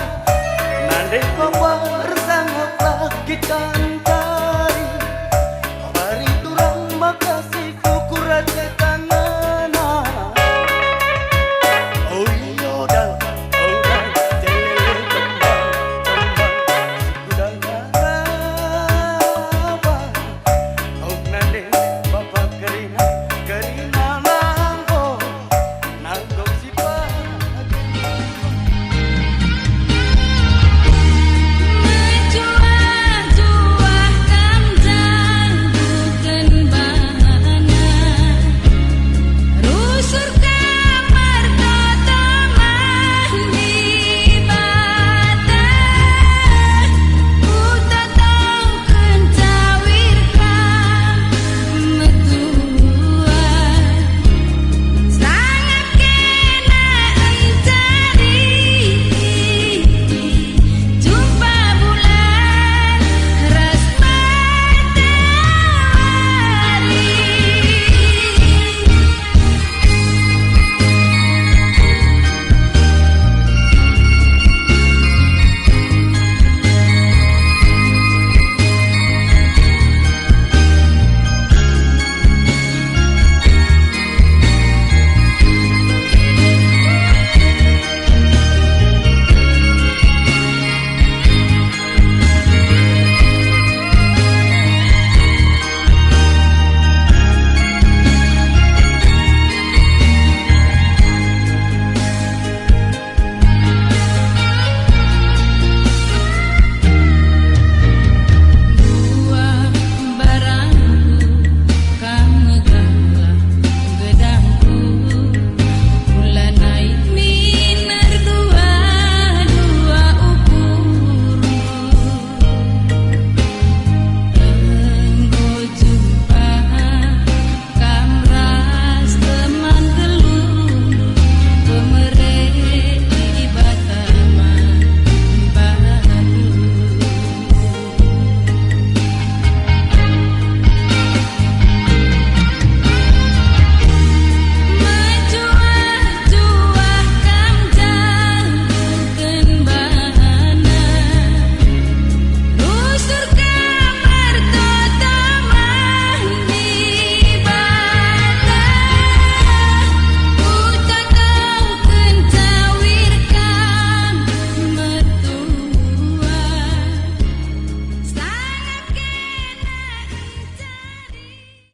nande bapa ersangaplah kita.